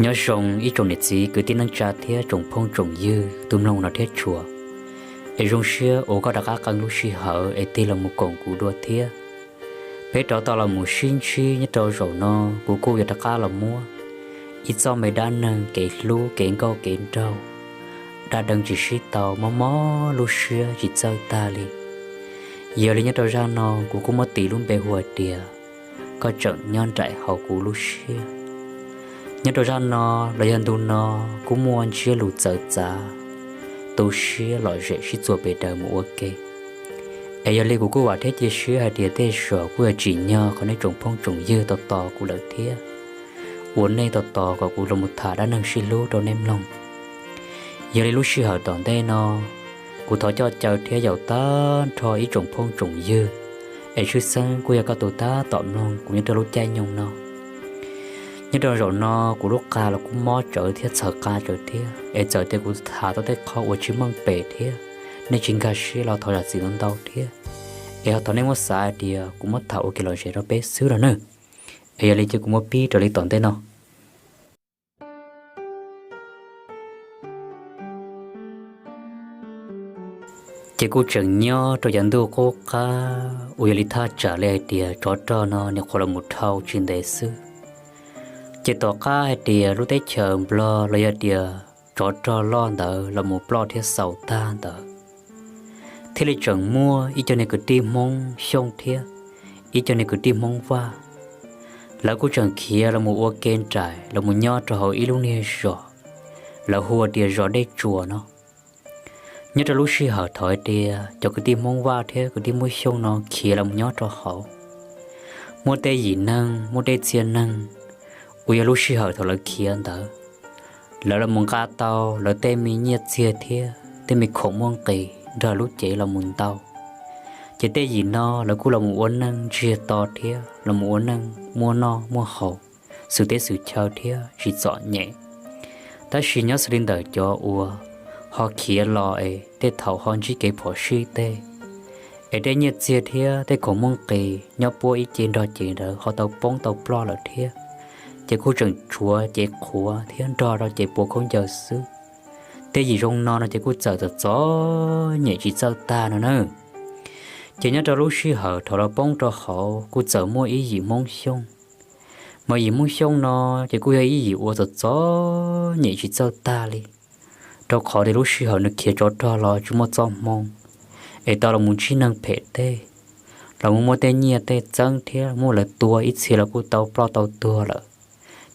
Nyob zoo ib tsoom niam txiv kwv tij neej tsa thiab tsoom phooj tsoom ywg tus mloog no thiab tshua, es zoo siab uas koj rov qab qee lub sij hawm es tig los mus koom kuv dua thiab. Peb rov tau los mus sib ntsib nyob rau zaum no, kuv kuj yuav rov qab los muab ib txoj me dab neeg kev hlub kev nkauj kev nraug, dab deev tsis sib tau, mob mob lub siab tsis txawj tag li. Yog li nyob rau zaj no kuv kuj muab tis lub npe hu hais tias koj tseem nyob nraim hauv kuv lub siab. Nyob rau zaj no los yog ntu no kuj muaj ntsiab lus txawv txav, tu siab lom zem sib txuas pes daws mus ua ke. Es yog li kuv kuj vam thiab cia siab hais tias tej zaum kuj yuav tsim nyog qhov nej tsoom phooj tsoom ywg tos tos kuv lawm thiab, uas nej tos tos kom kuv los mus tham dab neeg sib hlub rau nej mloog. Yog li lub sij hawm tom ntej no, kuv thov coj caw thiab yaum tag nrho ib tsoom phooj tsoom ywg, es tshwj xeeb kuj yog koj tus tab tom mloog kuv nyob rau lub caij nyoog no. Nyob rau zaum no kuv lub qa los kuj mob tsawv thiab txhawv qa tsawv thiab, es txawm tias kuv tham tau tej qho uas tsis meej pem thiab, nej tsis nkag siab los thov zam txim ntau ntau thiab. Es ho thov nej muab xav hais tias kuv muab tham ua kev lom zem rau peb xwb no nawb. Es yog li ces kuv muab pib raws li tom ntej no. Ces kuj tseem nyob rau yav ntuj qub qab uas yog li thaj tsam li hais tias tsov rog no nyuam qhuav los mus dhau tsis ntev xwb. Ces tom qab hais tias lub teb chaws Nplog los yog tias tsov rog loj ntawd los mus ploj thiab xaus tag ntawd, thiaj li tseem muaj ib co niag kwv tij Hmoob Xyooj thiab ib co niag kwv tij Hmoob Vaj, lawv kuj tseem khiav los mus ua ke nraim los mus nyob rau hauv ib lub niag zos, lawv hu tias zos Dej Tsuas no. Nyob rau lub sij hawm thaum hais tias cov kwv tij Hmoob Vaj thiab kwv tij Hmoob Xyooj no khiav los mus nyob rau hauv, muaj tej yim neeg muaj tej txhiaj neeg uas yog lub sij hawm thaum lawv khiav ntawd, lawv los mus nqa tau lawv tej me nyiaj txiag thiab tej me khoom muaj nqis nrog lub cev los mus ntau. Ces tej yim no lawv kuj los mus ua neej ntsiag to thiab los mus ua neej muaj noj muaj haus, xwm teb xwm chaw thiab tsis txom nyem. Tab sis nyob xws li ntawm cov uas ho khiav los es tej thaum ho ntsib kev phom sij tej, es tej nyiaj txiag thiab tej khoom muaj nqis nyob puab ib ce nrog cev ntawd ho tau poob tau ploj lawm thiab, ces kuj tseem tshuav cev qhuav thiab nrog rau cev puav khaub ncaws xwb. Tej yim zoo no no ces kuj txawm txom txom nyem tsis txawj tag no na. Ces nyob rau lub sij hawm thaum lawv poob rau hauv kuj txawm muaj ib yim Hmoob Xyooj. Mas yim Hmoob Xyooj no ces kuj yog ib yim uas txom txom nyem tsis txawj tag li, rau qhov tias lub sij hawm nws khiav tsov rog los tsis muaj txoj hmoo es tau los mus ntsib neeg phem tej, los mus muaj tej nyiaj tej txeeb thiab muaj lawv tua ib txhia los kuj tau ploj tau tuag lawm.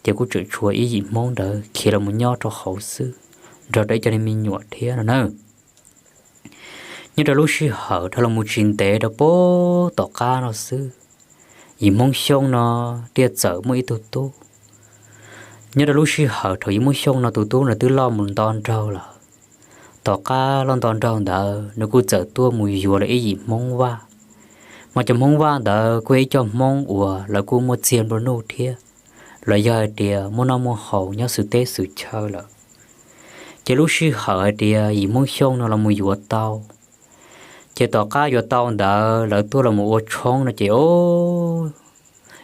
Ces kuj tseem tshuav ib yim Hmoob ntawd khiav los mus nyob rau hauv xwb, nrog rau ib co niag me nyuam thiab no na. Nyob rau lub sij hawm dhau los mus tsis ntev rau puag tom qab no xwb, yim Hmoob Xyooj no thiaj txawm muaj ib tug tub. Nyob rau lub sij hawm thaum yim Hmoob Xyooj no tus tub nws twb loj mus nto nraug lawm. Tom qab loj nto nraug ntawd nws kuj txawm tuaj mus yuav lawv ib yim Hmoob Vaj. Mas cov Hmoob Vaj ntawd kuj yog ib co Hmoob uas lawv kuj muaj txiag nplua nuj thiab, los yog hais tias muaj noj muaj haus nyob xwm teb xwm chaw lawm. Ces lub sij hawm hais tias yim Hmoob Xyooj no los mus yuav tau, ces tom qab yuav tau ntawd lawv tuaj los mus ua tshoob no ces o,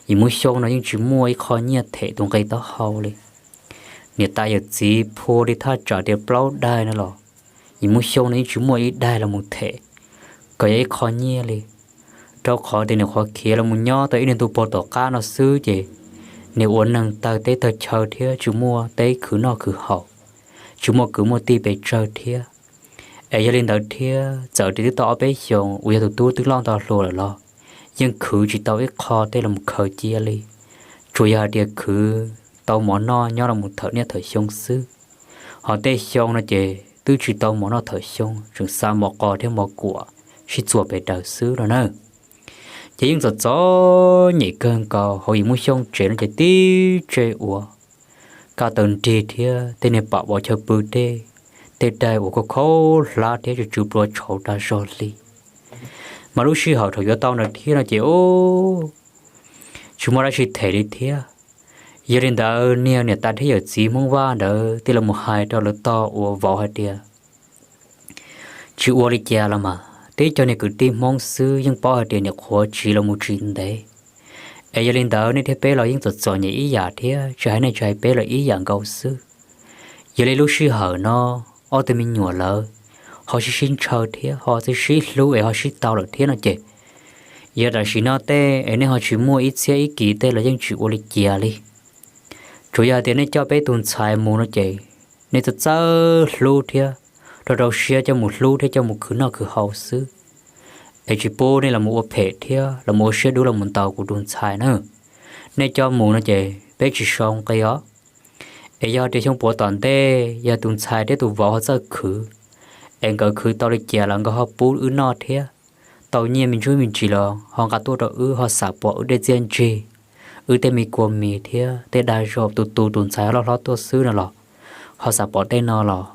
yim Hmoob Xyooj no yeej tsis muaj ib qho nyiaj them tus nqi taub hau li. Niam tais yawm txiv phua li thaj tsam tias plaub daig no los, yim Hmoob Xyooj no yeej tsis muaj ib daig los mus them kom yog ib qho nyiaj li. Rau qhov tias nws qhuav khiav los mus nyob tau ib niag ntu puag tom qab no xwb ces nws ua neeg tawg teb tawg chaw thiab tsis muaj teb khwv noj khwv haus, tsis muaj kwv muaj tij pes tsawg thiab. Es yog li ntawd thiab txawm tias twb tau ob peb xyoos uas yog tus tub twb loj nto hluas lawm los yeej khwv tsis tau ib qho tej los mus khaws cia li. Tsuas yog hais tias khwv tau mov noj nyob los mus thawm niaj thawm xyoo xwb, ho tej xyoo no ces twb tsis tau mov noj thawm xyoo, tseem xa mov qos thiab mov kuam sib txuas pes daws xwb no na. Ces yeej txom txom nyem kawg nkaus hauv yim Hmoob Xyooj tsev no ces tib tse uas kaj taw nrig thiab tej niag pam vov chaw pw tej, tej daig uas khaub khaub hlab thiab tsw tsw plua tshauv dag zog li. Mas lub sij hawm thaum yuav tau ntawd thiab no ces tsis muaj dab tsi them li thiab. Yog li ntawd niag niam tais thiab yawm txiv Hmoob Vaj ntawd thiaj los mus hais rau lawv tog uas vauv hais tias, tsis ua li cas los mas, tib co niag kwv tij Hmoob xwb yeej paub hais tias niam qhuav tsiv los mus tsis ntev, Es yog li ntawd nej thiab peb los yeej txom txom nyem ib yam thiab, tsis hais nej tsis hais peb los ib yam nkaus xwb. Yog li lub sij hawm no ob tug me nyuam lawv ho sib sib ntshaw thiab ho sib sib hlub es ho sib tau lawm thiab no ces, yog tam sim no tej es nej ho tsis muaj ib txhiab ib kis tej los yeej tsis ua li cas li. Tsuas yog hais tias nej coj peb tus ntxhais mus no ces nej txawj txawj hlub thiab rau rau siab coj mus hlub thiab coj mus khwv noj khwv haus xwb, es tsis pub nej los mus ua phem thiab los mus ua siab dub los mus ntaus kuv tus ntxhais na. Nej coj mus no ces peb tsis sau nqi os. Es yog tias xyoo puav tom ntej yog tus ntxhais thiab tus vauv ho txawj khwv, es nkawd khwv tau li cas los nkawd ho pub wb noj thiab, tau nyiaj me ntsuj me ntsis los ho nqa tuaj rau wb, ho xam pom wb tej txiaj ntsig, wb tej me kua mis thiab tej dag zog, tus tus tus ntxhais ho loj hlob tuaj xwb no los ho xam pom tej no los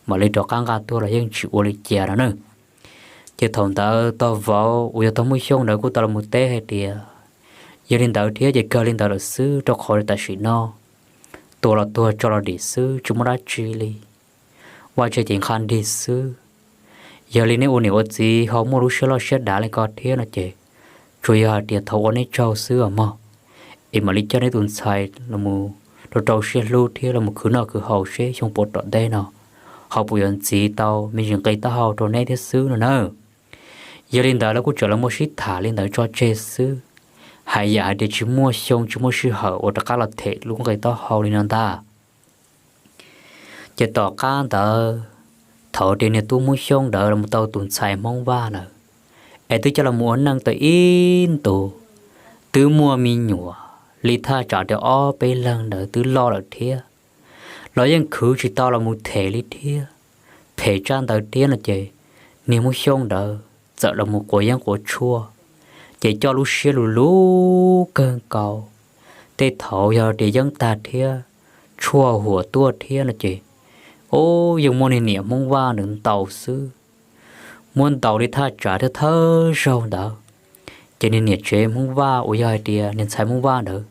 mam li rov qab nqa tuaj los yeej tsis ua li cas no na. Ces thaum ntawd tus vauv uas yog tus Hmoob Xyooj ntawd kuj tau los mus teb hais tias, yog li ntawd thiab ces kawg li ntawd lawm xwb, rau qhov tam sim no tua los tuag tso los dim xwb, tsis muaj dab tsi li, vaj tse ces nqha nrig xwb. Yog li nej ua niam ua txiv ho muaj lub siab loj siab dav li ko thiab no ces, tsuas yog hais tias thov ua neb tsaug xwb os mog, es mam li coj neb tus ntxhais los mus rau rau siab hlub thiab los mus khwv noj khwv haus seb xyoo puav tom ntej no ho puas yuav ntxiv tau me ntsis nqi taub hau rau neb thiab xwb no na. Yog li ntawd lawv kuj tseem los muaj sib tham li ntawd tso tseg xwb, hais yam hais tias tsis muaj xyoo tsis muaj sij hawm uas rov qab los them lub nqi taub hau li no ntag. Ces tom qab ntawd, thaum tias niag tub Hmoob Xyooj ntawd los tau tus ntxhais Hmoob Vaj lawm, es twb coj los mus ua neej tau ib ntus, twb muaj me nyuam li thaj tsam tias ob peb leeg ntawd twb loj lawm thiab, los yeej khwv tsis tau los mus them li thiab. Phem tsaj ntawd thiab no ces niag Hmoob Xyooj ntawd txawm los mus quav yeeb quav tshuaj, ces coj lub siab lus lus kawg nkaus. Tej thaum yog tias yeeb tag thiab tshuaj huam tuaj thiab no ces, ub, yeej muab niag niam Hmoob Vaj ntawd ntaus xwb, muab ntaus li thaj tsam thiab thawj zaug ntawd, ces niag niam tsev Hmoob Vaj uas yog hais tias niag ntxhais Hmoob Vaj ntawd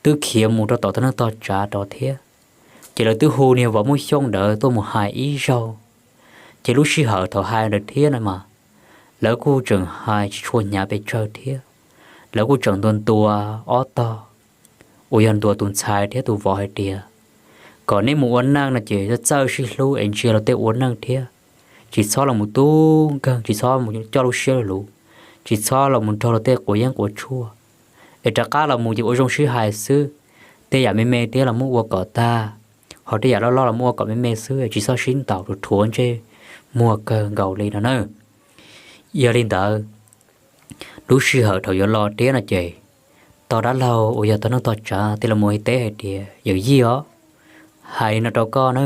twb khiav mus rau tom tog neej tog tsav rau thiab. Ces lawv twb hu niag vauv Hmoob Xyooj ntawd tuaj mus hais ib zaug. Ces lub sij hawm thaum hais ntawd thiab no mas, lawv kuj tseem hais tsis tshua hnyav pes tsawg thiab, lawv kuj tseem ntuas ntuas ob tog uas yog ntuas tus ntxhais thiab tus vauv hais tias, kom neb mus ua neej no ces txawj sib hlub es ntsia luag tej ua neej thiab, tsis txhob los mus tub nkeeg, tsis txhob mus coj lub siab lus, tsis txhob los mus nrog luag tej quav yeeb quav tshuaj, es rov qab los mus ces ua zoo sib hais xwb. Tej yam me me thiab los muab ua kom tag, ho tej yam loj loj los muab ua kom me me xwb, tsis txhob sib ntaus rhuav ntsej muag kawg nkaus li no na. Yog li ntawd, lub sij hawm thaum yuav los thiab no ces, tog dab laug uas yog tog neej tog tsav thiaj los mus teb hais tias, yawm yij os, hais li no rau koj na,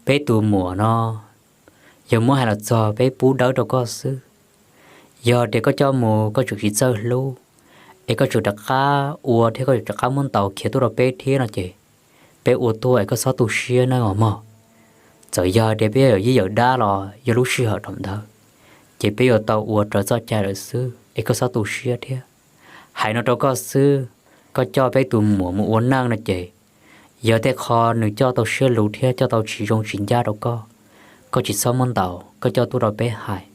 peb tus muam no yog muab hais los txog peb pub dawb rau koj xwb. Yog tias koj coj mus koj tseem tsis txawj hlub, es koj tseem rov qab ua thiab koj tseem rov qab muab ntaus khiav tuaj rau peb thiab no ces, peb ua tuaj es koj txhob tu siab nawb os mog. Txawm yog tias peb yog yawm yij yawm dab los yog lub sij hawm thaum ntawd, ces peb yuav tau ua raws txoj cai lawm xwb es koj txhob tu siab thiab. Hais no rau koj xwb, koj coj peb tus muam mus ua neej no ces, yog tej qho nws coj tau siab lus thiab coj tau tsis zoo tsis ncaj rau koj, koj tsis txhob muab ntaus, koj coj tuaj rau peb hais.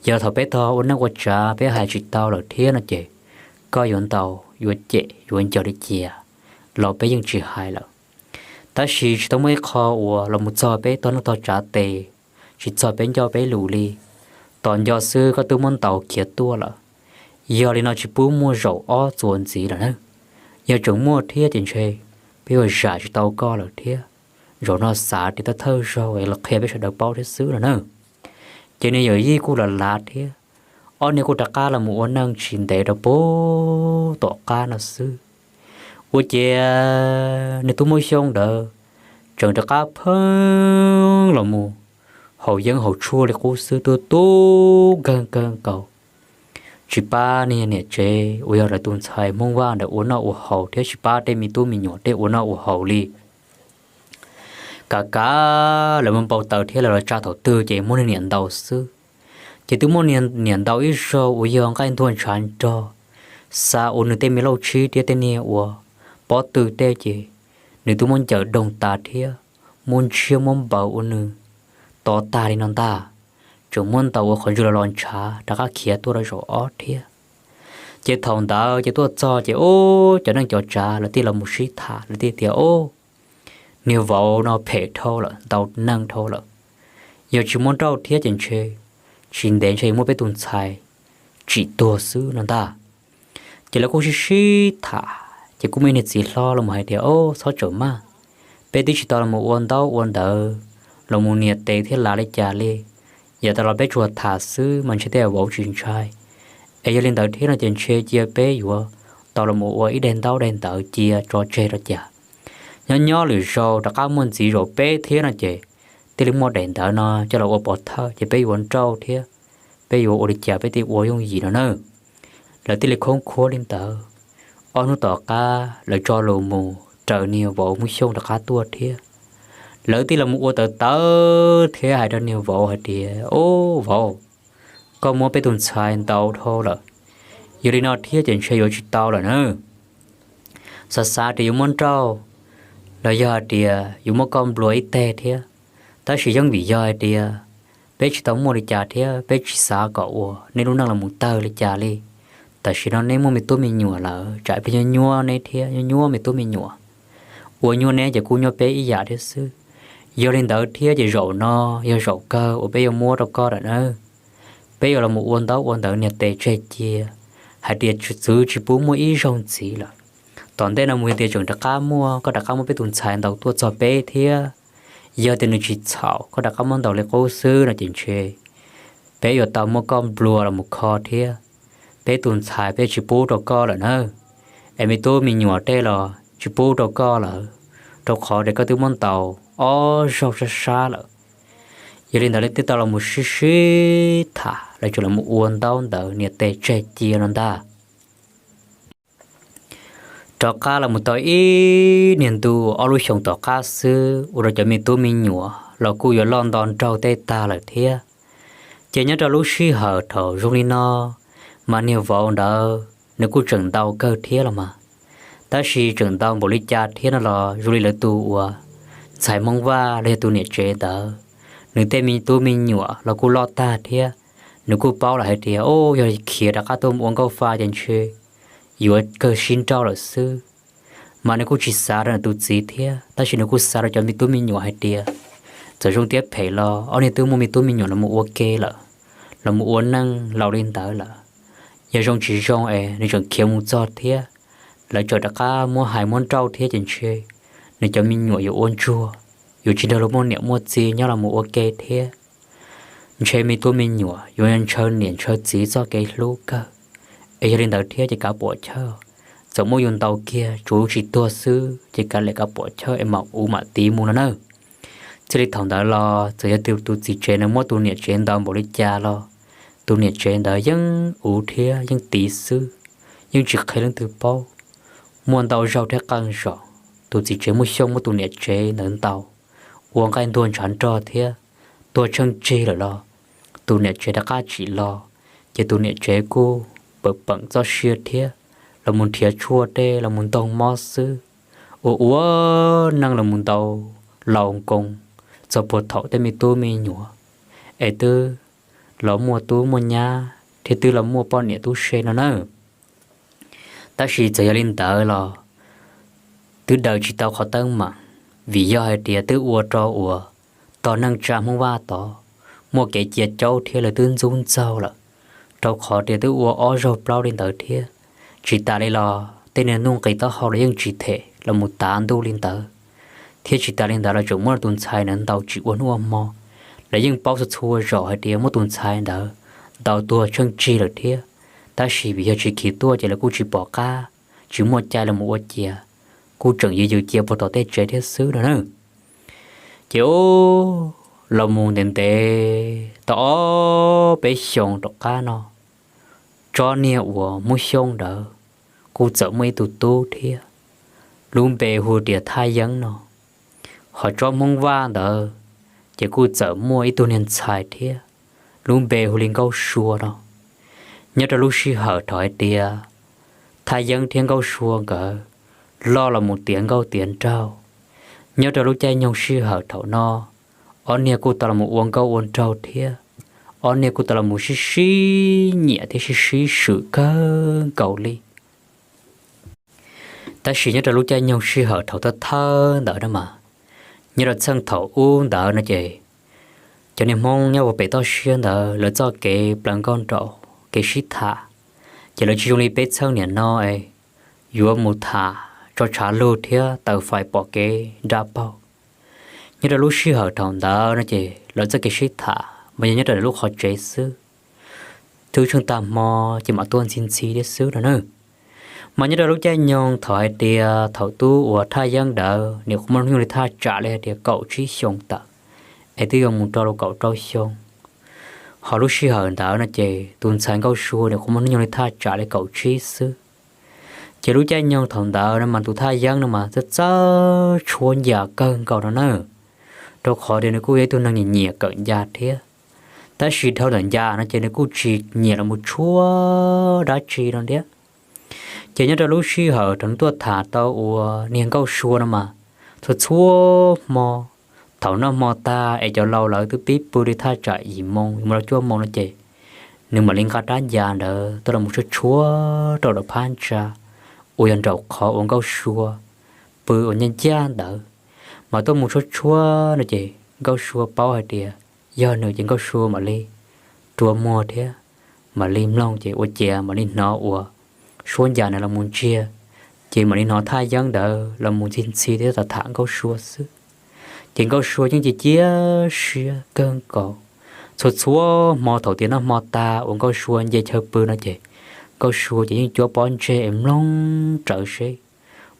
Yog thaum peb tog ua neej ua tsav peb hais tsis tau lawm thiab no ces, koj yuav ntaus yuav cem yuav ncaws li cas los peb yeej tsis hais lawm. Tab sis tsis tau muaj ib qho uas los mus txog peb tog neej tog tsav tes, tsis txog peb ncauj peb lus li. Tos nco xwb koj twb muab ntaus khiav tuaj lawm. Yog li no tsis pub muaj zaum ob txuas ntxiv lawm na. Yog tseem muaj thiab ces ntshe peb yuav zam tsis tau koj lawm thiab. Zaum no xav tias thawj zaug es los qhia peb sawv daws paub thiab xwb no na. Ces niag yawm yij kuj los lav thiab, ob niag kuj rov qab los mus ua neej tsis ntev rau puag tom qab no xwb. Ua ciav niag tub Hmoob Xyooj ntawd tseem rov qab pheej los mus haus yeeb haus tshuaj li qub xwb, tuaj tub kawg kawg nkaus. Tsis pab niag niam tsev uas yog lawv tus ntxhais Hmoob Vaj ntawd ua noj ua haus thiab tsis pab tej me tub me nyuam tej ua noj ua haus li. Kav kav lawv muaj npau taws thiab lawv los tsa thaum twg ces muab niag niam ntaus xwb. Ces twb muab niag niam ntaus ib zaug uas yog nqaij ntuag ntshav nrog, xa ua nws tej me lauj tshib thiab tej niag uas pob tw tej ces nws twb muab ncawm doog tas thiab muab ntshiab muab npaws ua nws to tag li no ntag. Tseem muab ntaus ua qhov ntswg los los ntshav rov qab khiav tuaj rau zaum ob thiab. Ces thaum ntawd ces tuaj txog ces ub, cov neej cov tsav lawv thiaj los mus sib tham, lawv thiaj tias, Ub, niag vauv no phem dhau lawm, ntaus neeg dhau lawm. Yog tsis muab nrauj thiab ces ntshe tsis ntev ntshe muab peb tus ntxhais tsim tuag xwb no ntag. Ces lawv kuj sib sib tham ces kuj muaj ib niag txiv hlob los hais tias, Ub, txhob tsawm maj, peb twb tsis tau los ua ntaub ua ntawv, los mus nias tes thiab lav li cas li. Yav tas los peb tsuas tham xwb mas ntshe tej vauv tsis ntshai. Es yog li ntawd thiab no ces ntshe cia peb yuav tau los ua ib daim ntaub daim ntawv cia tso tseg rau cas. Nyob nyob lwm zaus rov qab muaj ntxiv zaum peb thiab no ces thiaj li muaj daim ntawv no coj los ua pov thawj ces peb yuav nrauj thiab peb yuav ua li cas peb thiaj ua yooj yim no na. Lawv thiaj li khoob khuab li ntawd. Ob hnub tom qab lawv tso lus mus raws niag vauv Hmoob Xyooj rov qab tuaj thiab. Lawv thiaj los mus ua tawv tawv thiab hais rau niag vauv hais tias, Ub vauv, koj muab peb tus ntxhais ntaus dhau lawm, yog li no thiab ces ntshe yuav tsis tau lawm na. Xav xav tias yuav muab nrauj los yog hais tias yuav muab koj nplua ib teg thiab, tab sis yeej vim yog hais tias peb tsis tau muaj li cas thiab peb tsis xav kom uas neb lub neej los mus tawg li cas li. Tam sim no neb muaj me tub me nyuam lawm, tsam ib pliag nyuaj nyuaj neb thiab nyuaj nyuaj me tub me nyuam, ua nyuaj neb ces kuj nyuaj peb ib yam thiab xwb. Yog li ntawd thiab ces zaum no yog zaum kawg uas peb yuav muab rau koj lawm nawb. Peb yuav los mus ua ntaub ua ntawv nias tes tseg cia, hais tias txwv tsis pub muaj ib zaug ntxiv lawm. Tom ntej no mus yog tias tseem rov qab muaj, koj rov qab muab peb tus ntxhais ntaus tuaj txog peb thiab, yog tias nws tsis txhaum koj rov qab muab ntaus li qub xwb no ces ntshe peb yuav tau muab koj nplua los mus kho thiab. Peb tus ntxhais peb tsis pub rau koj lawm nawb, es me tub me nyuam tej los tsis pub rau koj lawm, rau qhov tias koj twb muab ntaus ob zaug sab sab lawm. Yog li ntawd lawv thiaj tau los mus sib sib tham, lawv tseem los mus ua ntaub ntawv nias tes tseg cia no ntag. Rov qab los mus tau ib niag ntu ob lub xyoos tom qab xwb ua rau cov me tub me nyuam los kuj yuav loj nto nraug tej tag lawm thiab. Ces nyob rau lub sij hawm thaum zoo li no, mas niag vauv ntawd nws kuj tseem ntau kawg thiab los mas, tab sis tseem ntau npaum li cas thiab no los zoo li lawv tus uas ntxhais Hmoob Vaj los yog tus niam tsev ntawd, nws tej me tub me nyuam los kuj loj tag thiab. Nws kuj paub lawm hais tias, Ub, yog khiav rov qab tuaj mus ua nkauj fa ces ntshe yuav kawg sib nrauj lawm xwb. Mas nws kuj tsis xav rau nws tus txiv thiab, tab sis nws kuj xav rau cov me tub me nyuam hais tias, txawm zoo thiab phem los ob niag twb muaj me tub me nyuam los mus ua ke lawm, los mus ua neej laus li ntawd lawm. Yog zoo tsis zoo es nws tseem khiav mus txog thiab, lawv tseem rov qab muab hais muab nrauj thiab ces ntshe nws cov me nyuam yuav ua ntsuag, yuav tsis nrog luag muaj niam muaj txiv nyob los mus ua ke thiab. Ntshe me tub me nyuam yuav ntshaw niam ntshaw txiv txoj kev hlub kawg. Es yog li ntawd thiab ces kav pom chawj, txawm muab yus ntaus kiag tsuav tsis tuag xwb ces kav liam kav pom chawj es mam ua mam tiv mus no na. Txij li thaum ntawd los txawm yog tus txiv tsev nws muab tus niam tsev ntaus npaum li cas los tus niam tsev ntawd yeej ua thiab yeej tiv xwb, yeej tsis qhia leej twg paub. Muaj ntau zaug thiab qee zaus tus txiv tsev muaj xyoo muab tus niam tsev ntawd ntaus ua nqaij ntuag ntshav nrog thiab, tuag tsheej tsig lawm los tus niam tsev rov qab tsim los, ces tus niam tsev kuj pam peem txoj sia thiab los mus nrhiav tshuaj tej los mus ntoo mob xwb, ua ua neej los mus ntau laus nkoos txog puag thaum tej me tub me nyuam es twb los muaj tub muaj nyab thiab twb los muaj poj niam tub se no na. Tab sis txawm yog li ntawd los twb daws tsis tau qhov teeb meem, vim yog hais tias twb ua rau uas tog neej tsa Hmoob Vaj tod muaj kev cia caub thiab lawv twb ntxub ntxaug lawm, rau qhov tias twb ua ob zaug plaub li ntawd thiab. Tsis tas li los tej niag nuj nqis taub hau los yeej tsis them los mus tav ntuj li ntawd, thiab tsis tas li ntawd los tseem muab tus ntxhais ntawd ntaus tsis ua hnub ua hmo. Lawv yeej paub txhua txhua zaus hais tias muab tus ntxhais ntawd ntaus tuag tsheej tsig lawm thiab, tab sis vim yog tsis khiav tuaj ces lawv kuj tsis pom qab, tsis muaj cai los mus ua cia, kuj tseem yws yws cia puag tom tej tsev thiab xwb no na. Ces ub, los mus ntev ntev tau ob peb xyoos tom qab no, tsob niag uas Hmoob Xyooj ntawd kuj txawm muaj ib tug tub thiab, lub npe hu tias Thaj Yeeb no. Hos tsob Hmoob Vaj ntawd ces kuj txawm muaj ib tug niag ntxhais thiab, lub npe hu li Nkauj Sua no. Nyob rau lub sij hawm thaum hais tias Thaj Yeeb thiab Nkauj Sua nkawd loj los mus tiav nkauj tiav nraug, nyob rau lub caij nyoog sij hawm thaum no, ob niag kuj tau los mus ua nkauj ua nraug thiab. ob niag kuj tau los mus sib sib nyiam thiab sib sib swm kawg nkaus li. Tab sis nyob rau lub caij nyoog sij hawm thaum thawj thawj ntawd no mas, nyob rau txheej thaum ub ntawd no ces cov niag Hmoob nyob ua pem toj siab ntawd lawv txoj kev plaws nkauj nraug kev sib tham, ces lawv tsis zoo li peb txheej niam no es yuav mus tham tso tshav lug thiab taws fais pom kev nra paug. Nyob rau lub sij hawm thaum ntawd no ces lawv txoj kev sib tham mas yog nyob rau lub qhov tsev xwb, twb tsheej tag hmo ces mam tuaj ntxhi ntxhi thiab xwb no na. Mas nyob rau lub caij nyoog thaum hais tias thaum tub uas Thaj Yeeb ntawd niam qhuav muaj hnub nyoog li thaj tsam li hais tias kaum tsib xyoos tawm, es twb yuav mus rau lus kaum rau xyoo. Ho lub sij hawm ntawd no ces tus ntxhais Nkauj Sua niam qhuav muaj hnub nyoog li thaj tsam li kaum tsib xwb. Ces lub caij nyoog thaum ntawd no mas tus Thaj Yeeb no mas txawj txawj tshuab ncas kawg nkaus no na, rau qhov tias nws kuj yog ib tug neeg nyiam nyiam kawm ncas thiab. Tab sis dhau ntawm ncas no ces nws kuj tsis nyiam los mus tshuab dab tsi no thiab. Ces nyob rau lub sij hawm thaum nws tuaj tham tau uas niag Nkauj Sua no mas, txhua txhua hmo, thaum noj hmo tag es cov laus lawv twb pib pw li thaj tsam yim moo yuav mus rau cuaj moo no ces nws mam li nqa rab ncas ntawd tuaj los mus tshuab tshuab rau lawv phab ntsa uas yog nraum qhov uas Nkauj Sua pw uas ncaj ncaj ntawd. Mas tuaj mus tshuab tshuab no ces Nkauj Sua paub hais tias yog nws ces Nkauj Sua mam li rua muag thiab mam li mloog ces ua ciav mam li hnov uas suab ncas nws los mus ntsiag, ces mam li hnov Thaj Yeeb ntawd los mus ntxhi ntxhi thiab tham tham Nkauj Sua xwb. Ces Nkauj Sua yeej cia cia siab kawg nkaus. Txhua txhua hmo thaum tias noj hmo tag uas Nkauj Sua nce chaw pw no ces Nkauj Sua ces yeej cuab pob ntseg es mloog rawv seb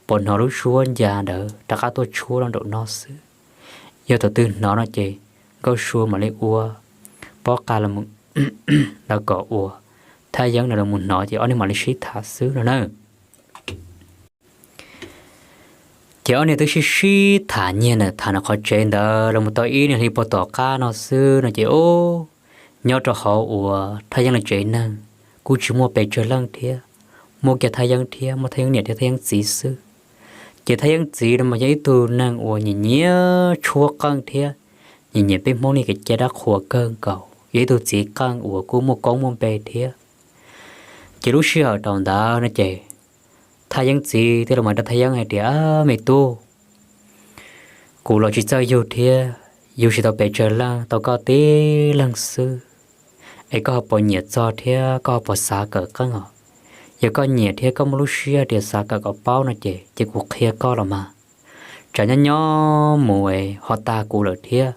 puas hnov lub suab ncas ntawd rov qab tuaj tshuab los nraum no xwb. Yog thaum twg hnov no ces Nkauj Sua mam li ua pob qa los mus, los kom uas Thaj Yeeb no los mus hnov ces ob niag mam li sib tham xwb no na. Ces ob niag twb sib sib tham nyiag ntawm tham ntawm qhov tsev ntawd los mus tau ib niag hli puag tom qab no xwb no ces ub, nyob rau hauv uas Thaj Yeeb lawv tsev neeg kuj tsis muaj pes tsawg leej thiab, muaj kiag Thaj Yeeb thiab muaj Thaj Yeeb niam thiab Thaj Yeeb txiv xwb. Ces Thaj Yeeb txiv no mas yog ib tug neeg uas nyiam nyiam tshuab qeej thiab nyiam nyiam peb Hmoob niag kev cai dab qhuas kawg nkaus, yog ib tug txiv qeej uas kuj muaj koob muaj npe thiab. Ces lub sij hawm thaum ntawd no ces Thaj Yeeb txiv thiaj los hais rau Thaj Yeeb hais tias, Me tub, kuv los tsis txawj yug thiab, yug tsis tau pes tsawg leej, tau koj tib leeg xwb, es koj ho puas nyiam txog thiab koj ho puas xav kawm qeej os? Yog koj nyiam thiab koj muaj lub siab hais tias xav kawm kom paub no ces cia kuv qhia koj los mas. Tsam nyob nyob mus es ho tag kuv lawm thiab,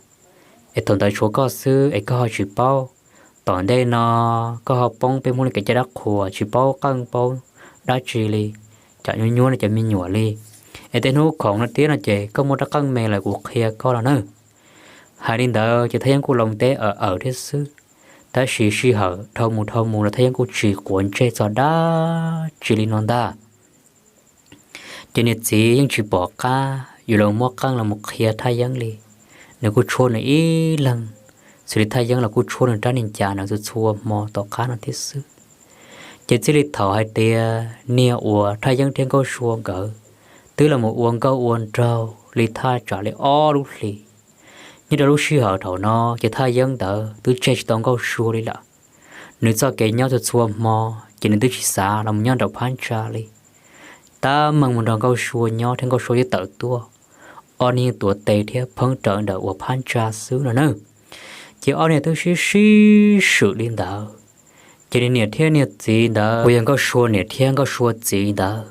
es thaum ntawd tshuav koj xwb es koj ho tsis paub, tom ntej no koj ho poob peb Hmoob li kev cai dab qhuas tsis paub qeej paub dab tsi li, tsam nyuaj nyuaj li cov me nyuam li. Es tej hnub khoom no thiab no ces koj muaj rab qeej me lawm kuv qhia koj los na. Hais li ntawd ces Thaj Yeeb kuj los teb aws aws thiab xwb, tab sis sij hawm dhau mus dhau mus los Thaj Yeeb kuj tsis quav ntsej txog dab tsi li no ntag. Ces niag txiv yeej tsis pom qab yuav los muab qeej los mus qhia Thaj Yeeb li. Nws kuj tshuab nws ib leeg, xws li Thaj Yeeb los kuj tshuab nws rab niag ncas ntawd txhua txhua hmo tom qab no thiab xwb. Ces txij li thaum hais tias niag uas Thaj Yeeb thiab Nkauj Sua nkawd twb los mus ua nkauj ua nraug li thaj tsam li ob lub hlis, nyob rau lub sij hawm thaum no ces Thaj Yeeb ntawd twb tseg tsis tau Nkauj Sua li lawm. Nws txoj kev nyob txhua txhua hmo ces nws twb tsis xav los mus nyob nraum phab ntsa li. Tab meeg mus nrog Nkauj Sua nyob thiab Nkauj Sua twb tawm tuaj, ob niag tuav tes thiab pheeb rawv ntawm uas phab ntsa xwb no na. Ces ob niag twb sib sib swm li ntawd, ces niag niam thiab niag txiv ntawd uas yog Nkauj Sua niam thiab Nkauj Sua txiv ntawd,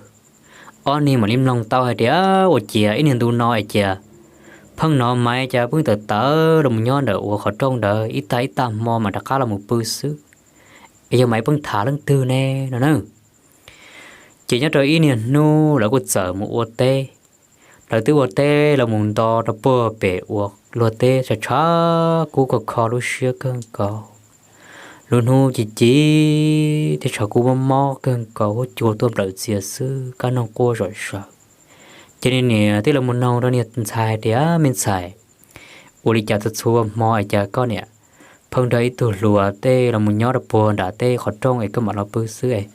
ob niag mam li mloog tau hais tias ua ciav ib niag ntu no es cia pheej hnov Maiv cas pheej tawm tawm los mus nyob ntawm uas qhov rooj ntawd ib tag ib tag hmo mas rov qab los mus pw xwb, es yog Maiv pheej tham leej twg ne no na. Ces nyob rau ib niag hnub lawv kuj txawm mus ua teb. Lawv twb ua teb los mus nto rau puag pem uas luag teb tshav tshav kub kho kho lub siab kawg nkaus. Lub hnub ci ci thiab tshav kub mob mob kawg nkaus, huab cua tuaj nplawm txias xwb, kab noog quaj zom zaws. Ces niag niam thiaj los mus noog rau niag ntxhais tias, Me ntxhais, ua li cas txhua txhua hmo es cas koj niam pheej nrog ib tug hluas tej los mus nyob rau puag nram tej qhov rooj es koj mam los pw xwb es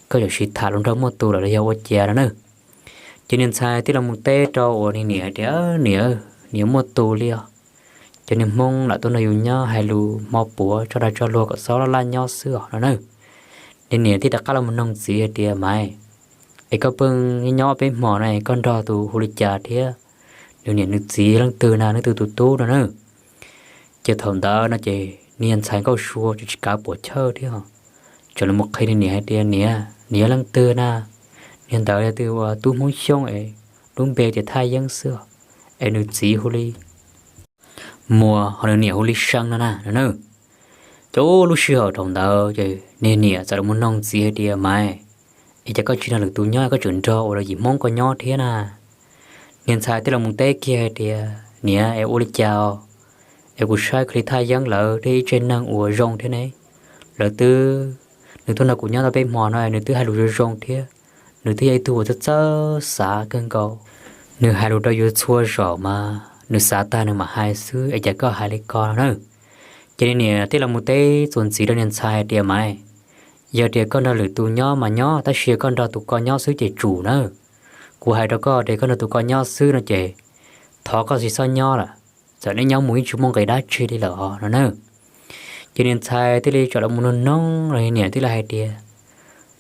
koj yuav sis tham hluas nraug muaj tus lawm los yog ua cas no na? Ces niag ntxhais thiaj los mus teb rau uas niag niam hais tias, Niam, niam muaj tus li os. cov niag Hmoob lam tuaj nrog yus nyob hais lus hmo puav tso dag tso luag kom xob laj laj nyob xwb os no na. Niag niam thiaj rov qab los mus noog txiv hais tias, Maiv, es koj pheej nyob ob peb hmo no koj nrog tus hu li cas thiab? Nws niam nws txiv leej twg na, leej twg tus tub no na? Ces thaum ntawd no ces niag ntxhais nkauj sua tsis kav puam chawj thiab, txawm los mus qhia niag niam hais tias, Niam, nws yog leej twg na? Niag ntawd yog tus uas tub Hmoob Xyooj es lub npe tias Thaj Yeeb xwb, es nws txiv hu li Muas, ho nws niam hu li See no na no na. Ces lub sij hawm thaum ntawd ces niag niam txawm los mus noog txiv hais tias, Maiv, es cas koj tsis nrog lwm tus nyob, koj tseem nrog ua los yim Hmoob koj nyob thiab na? Niag ntxhais thiaj los mus teb kiag hais tias, Niam, es ua li cas os? Es kuv saib koj li Thaj Yeeb lawv thiab ib tsev neeg uas zoo thiab ne, lawv twb, nws tuaj nrog kuv nyob tau peb hmo no nws twb hais lus zoo zoo thiab, nws twb yog ib tug uas txawj txawj xav kawg nkaus. Nws hais lus rau yus txhua zaus mas nws xav tag nws mam hais xwb, es cas koj hais li ko no na? Ces niag niam thiaj los mus teb txuas ntxiv rau niag ntxhais hais tias, Maiv, yog tias koj nrog lwm tus nyob mas nyob, tab sis yog koj nrog tus ko nyob xwb ces tsum nawb. Kuv hais rau koj tias koj nrog tus ko nyob xwb no ces thov koj tsis txhob nyob lawm, txawm neb nyob mus yeej tsis muaj nqis dab tsi li lawm os no na. Ces niag ntxhais thiaj li txawm los mus noog noog los niag niam thiaj li hais tias,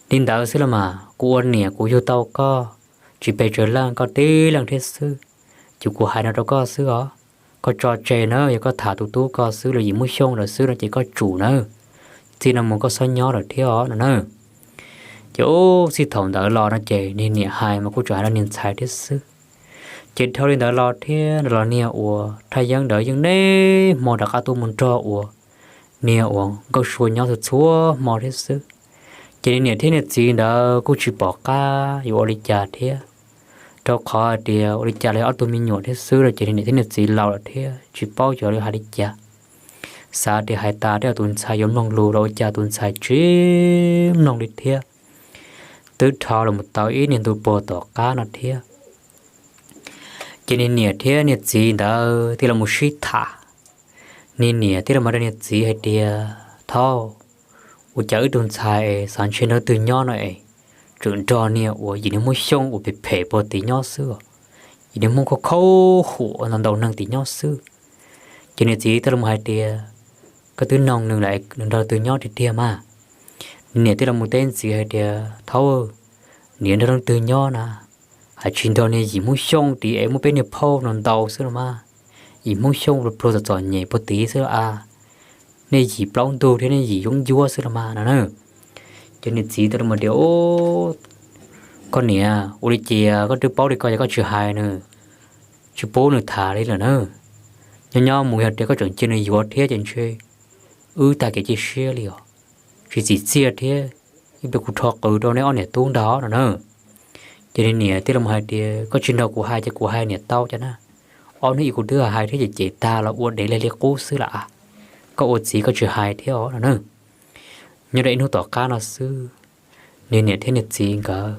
Li ntawd xwb los mas, kuv ua niam kuv yug tau koj tsis pes tsawg leej, koj tib leeg thiab xwb. Ces kuv hais no rau koj xwb os, koj tso tseg nawb, yog koj tham tus tub ko xwb los yim Hmoob Xyooj lawm xwb no ces koj tsum nawb, txij no mus koj txhob nyob lawm thiab os no na. Ces ub, txij thaum ntawd los no ces niag niam hais mas kuj tsuas hais rau niag ntxhais thiab xwb. Ces dhau li ntawd los thiab los niag uas Thaj Yeeb ntawd yeej niaj hmo rov qab tuaj mus nrog uas niag uas Nkauj Sua nyob txhua txhua hmo thiab xwb. Ces niag niam thiab niag txiv ntawd kuj tsis pom qab yuav ua li cas thiab, rau qhov hais tias ua li cas los yog ob tug me nyuam thiab xwb no ces niag niam thiab niag txiv laus lawm thiab tsis paub yuav hais li cas. Xav tias hais tas tej zaum tus ntxhais yuav mloog lus los ua cas tus ntxhais tsis mloog li thiab. Twb dhau los mus tau ib niag ntu puag tom qab no thiab, ces niag niam thiab niag txiv ntawd thiaj los mus sib tham. Niag niam thiaj los mus rau niag txiv hais tias, Thaub, ua cas wb tus ntxhais es xav ntshe nrog twg nyob no es tseem nrog niag uas yim niag Hmoob Xyooj uas phem phem puag tim nyob xwb, yim niag Hmoob khaub khaub huam ntau ntau neeg tim nyob xwb. Ces niag txiv thiaj los mus hais tias, Koj twb noog nws lawm, nws nrog twg nyob tiag tiag mas? Niag niam thiaj los mus teb ntxiv hais tias, Thaub, nws nrog leej twg nyob na, hais tsis nrog niag yim Hmoob Xyooj tid es muaj peb niag phauj no ntau xwb los mas. Yim Hmoob Xyooj pluag txom txom nyem puag tid xwb a, nej yim plaub ntug thiab nej yim yoob ncuab xwb los mas no na. Ces niag txiv thiaj los tias, Koj niam, ua li cas koj twb paub li ko es koj tsis hais nws, tsis pub nws tham li lawm na? Nyob nyob mus yog tias koj tseem cia nws yuav thiab ces ntshe wb tag kev cia siab li os, tsis txim txiaj thiab, ib pliag kuv rho qws rau neb ob niam tub ntag no na. Ces niag niam thiaj los hais tias, Koj tsis nrog kuv hais ces kuv hais niam tau cas na, ob hnub ib kuv twb hais thiab ces cem tag los ua dev li li qub xwb lawm a, koj ua txiv koj tsis hais thiab os no na. Nyob rau ib hnub tom qab no xwb, niag niam thiab niag txiv nkawd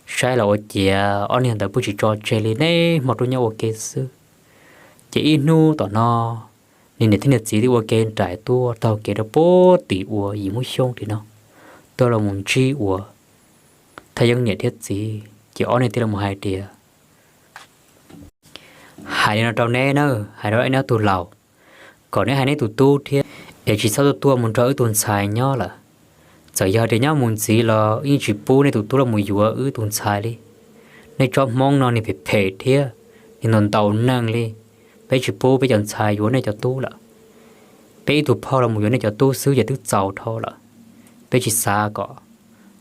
saib los ua ciav ob niag ntawd pheej tsis tso tseg li, niaj hmo rub nyob ua ke xwb. Ces ib hnub tom no, niag niam thiab niag txiv thiaj ua ke nraim tuaj taug kev rau puag tim uas yim Hmoob Xyooj tim no, tuaj los mus ntsib uas Thaj Yeeb niam thiab txiv, ces ob niag thiaj los mus hais tias, Hais li no rau neb na, hais rau neb ob tug laus, kom neb hais neb tus tub thiab es tsis txhob tuaj tuaj mus nrog wb tus ntxhais nyob lawm. Txawm yog tias nyob mus ntxiv los yeej tsis pub nej tus tub los mus yuav wb tus ntxhais li. Nej tsob Hmoob no niag phem phem thiab, niag ntau ntau neeg li, peb tsis pub peb cov ntxhais yuav nej cov tub lawm. Peb ib tug phauj los mus yuav nej cov tub xwb ces twb txaus dhau lawm. Peb tsis xav kom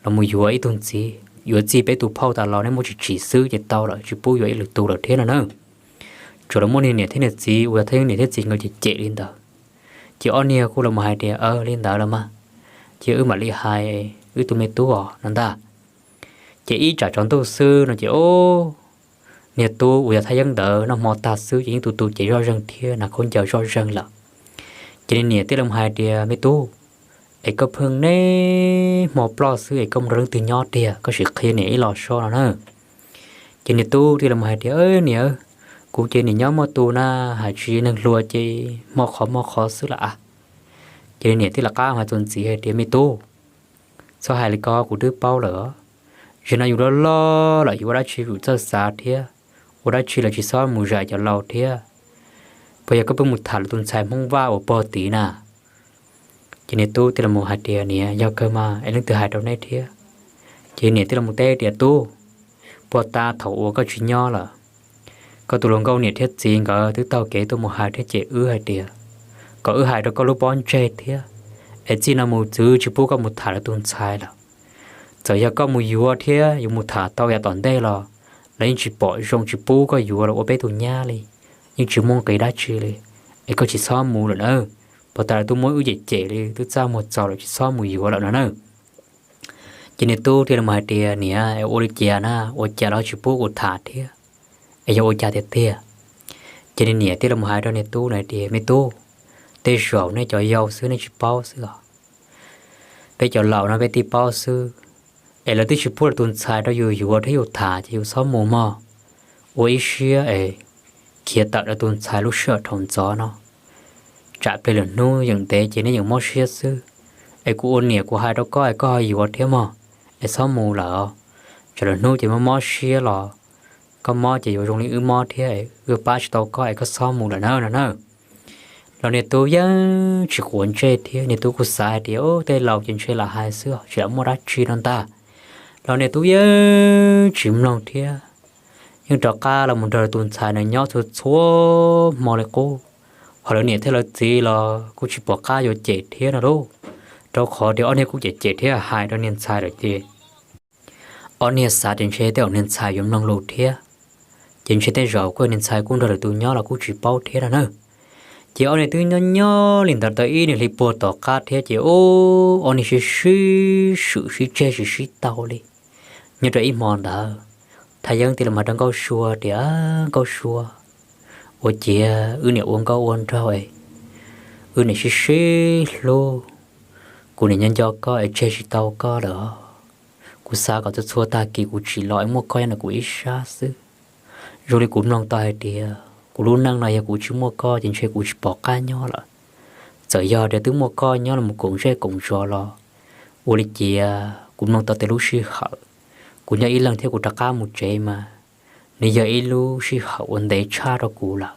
los mus yuav ib tug ntxiv, yuav txij peb tus phauj tas los nej muab tsis tsim xwb ces tau lawm, tsis pub yuav ib lwm tus lawm thiab no na. Tsuas los muab niag niam thiab niag txiv uas yog Thaj Yeeb niam thiab txiv nkawd cem cem li ntawd. Ces ob niag kuj los mus hais tias, Aws, li ntawd los mas, ces wb mam li hais wb tus me tub os no ntag. Ces ib tsam tsaus ntuj xwb no ces, o, niag tub uas yog Thaj Yeeb ntawd noj hmo tag xwb ces yeej tu tu cev zoj zeeg thiab hnav khaub ncaws zoj zeeg lawm. Ces niag niam thiaj li mus hais tias, Me tub, es koj pheej niaj hmo ploj xwb es koj mus nrog leej twg nyob tiag, koj sim qhia niam ib los soj no na. Ces niag tub thiaj li mus hais tias, Niam, kuv ces niam nyob muaj tus na, hais tsis neeg hluas ces hmo qhov hmo qhov xwb lawm a. Ces niam thiaj li rov qab hais txuas ntxiv hais tias, Me tub, txhob hais li ko, kuv twb paub lawm. Zaum no yus loj loj lawm, yus ua dab tsi yus txawj xav thiab, ua dab tsi los tsis txhob mus zais cov laus thiab. Uas yog koj pheej mus tham lawv tus ntxhais Hmoob Vaj uas pog tid na? Ces niag tub thiaj li mus hais tias, Niam, yog kawg mas es leej twg hais rau neb thiab? Ces niam thiaj li mus teb tias, Tub, puag ta thaum uas koj tsis nyob lawm, koj tus hluas nkauj niam thiab txiv nkawd twb taug kev tuaj mus hais thiab, ces wb hais tias kom wb hais rau koj lub pob ntseg thiab, es txij no mus txwv tsis pub koj mus tham lawv tus ntxhais lawm. Txawm yog koj mus yuav thiab yuav mus tham tau yav tom ntej los lawv yeej tsis pom zoo tsis pub koj yuav los ua peb tus nyab li, yeej tsis muaj nqis dab tsi li. Es koj tsis txhob mus lawm na, puag ta lawv twb muab wb cem cem li, twb txaj muag txaus lawm, tsis txhob mus yuav lawm no na. Ces niag tub thiaj li mus hais tias, Niam, es ua li cas na, ua cas lawv tsis pub kuv tham thiab, es yog ua cas tiag tiag? Ces niag niam thiaj li mus hais rau niag tub na tias, Me tub, tej zaum nej cov yau xwb nej tsis paub xwb os. Peb cov laus no peb thiaj paub xwb. Es lawv twb tsis pub lawv tus ntxhais rau yus yuav thiab yus tham ces yus txhob mus mog. Ua ib siab es khiav tawm lawv tus ntxhais lub sij hawm thaum ntxov no, tsam plig lwm hnub yeem ntev ces nej yeem mob siab xwb. Es kuv ua niam kuv hais rau koj es koj ho yuav thiab mog, es txhob mus lawm. Tsam lwm hnub ces mob mob siab los koj mob ces yuav zoo li wb mob thiab, wb pab tsis tau koj es koj txhob mus lawm na no na. Los niag tub yeej tsis quav ntsej thiab, niag tub kuj xav hais tias, Tej laus ces ntshe lam hais xwb tsis lam muaj dab tsi no ntag. Los niag tub yeej tsis mloog thiab, yeej rov qab los mus nrog tus ntxhais no nyob txhua txhua hmo li qub. Ho lawv niam thiab lawv txiv los kuj tsis pom qab yuav cem thiab no lauj, rau qhov tias ob niag kuj cem cem thiab hais rau niag ntxhais lawm ces ob niag xav tias ntshe tej zaum niag ntxhais yuav mloog lus thiab, ces ntshe tej zaum kuj niag ntxhais kuj nrog lwm tus nyob los kuj tsis paub thiab no na. Ces ob niag twb nyob nyob li ntawd tau ib niag hli puag tom qab thiab ces ob niag sib sib swm sib tseg tsis sib tau li. Nyob rau ib hmo ntawd, Thaj Yeeb thiaj li mus hais rau Nkauj Sua tias, Nkauj Sua, ua ciav wb niam ua nkauj ua nraug es wb niam sib sib hlub, kuv niam nyob nco koj es tseg tsis tau koj lawm. Kuv xav kom txhua txhua tag kis kuv tsim los es muaj koj nyob ntawm kuv ib sab xwb. Zoo li kuv mloog tau hais tias kuv lub neej no yog kuv tsis muaj koj ces ntshe kuv tsis pom qab nyob lawm. Txawm yog tias twb muaj koj nyob los koom zej koom zos los, ua li cas kuv mloog tau tias lub sij hawm kuv nyob ib leeg thiab kuv rov qab mus tsev mas nws yog ib lub sij hawm uas ntev tshaj rau kuv lawm.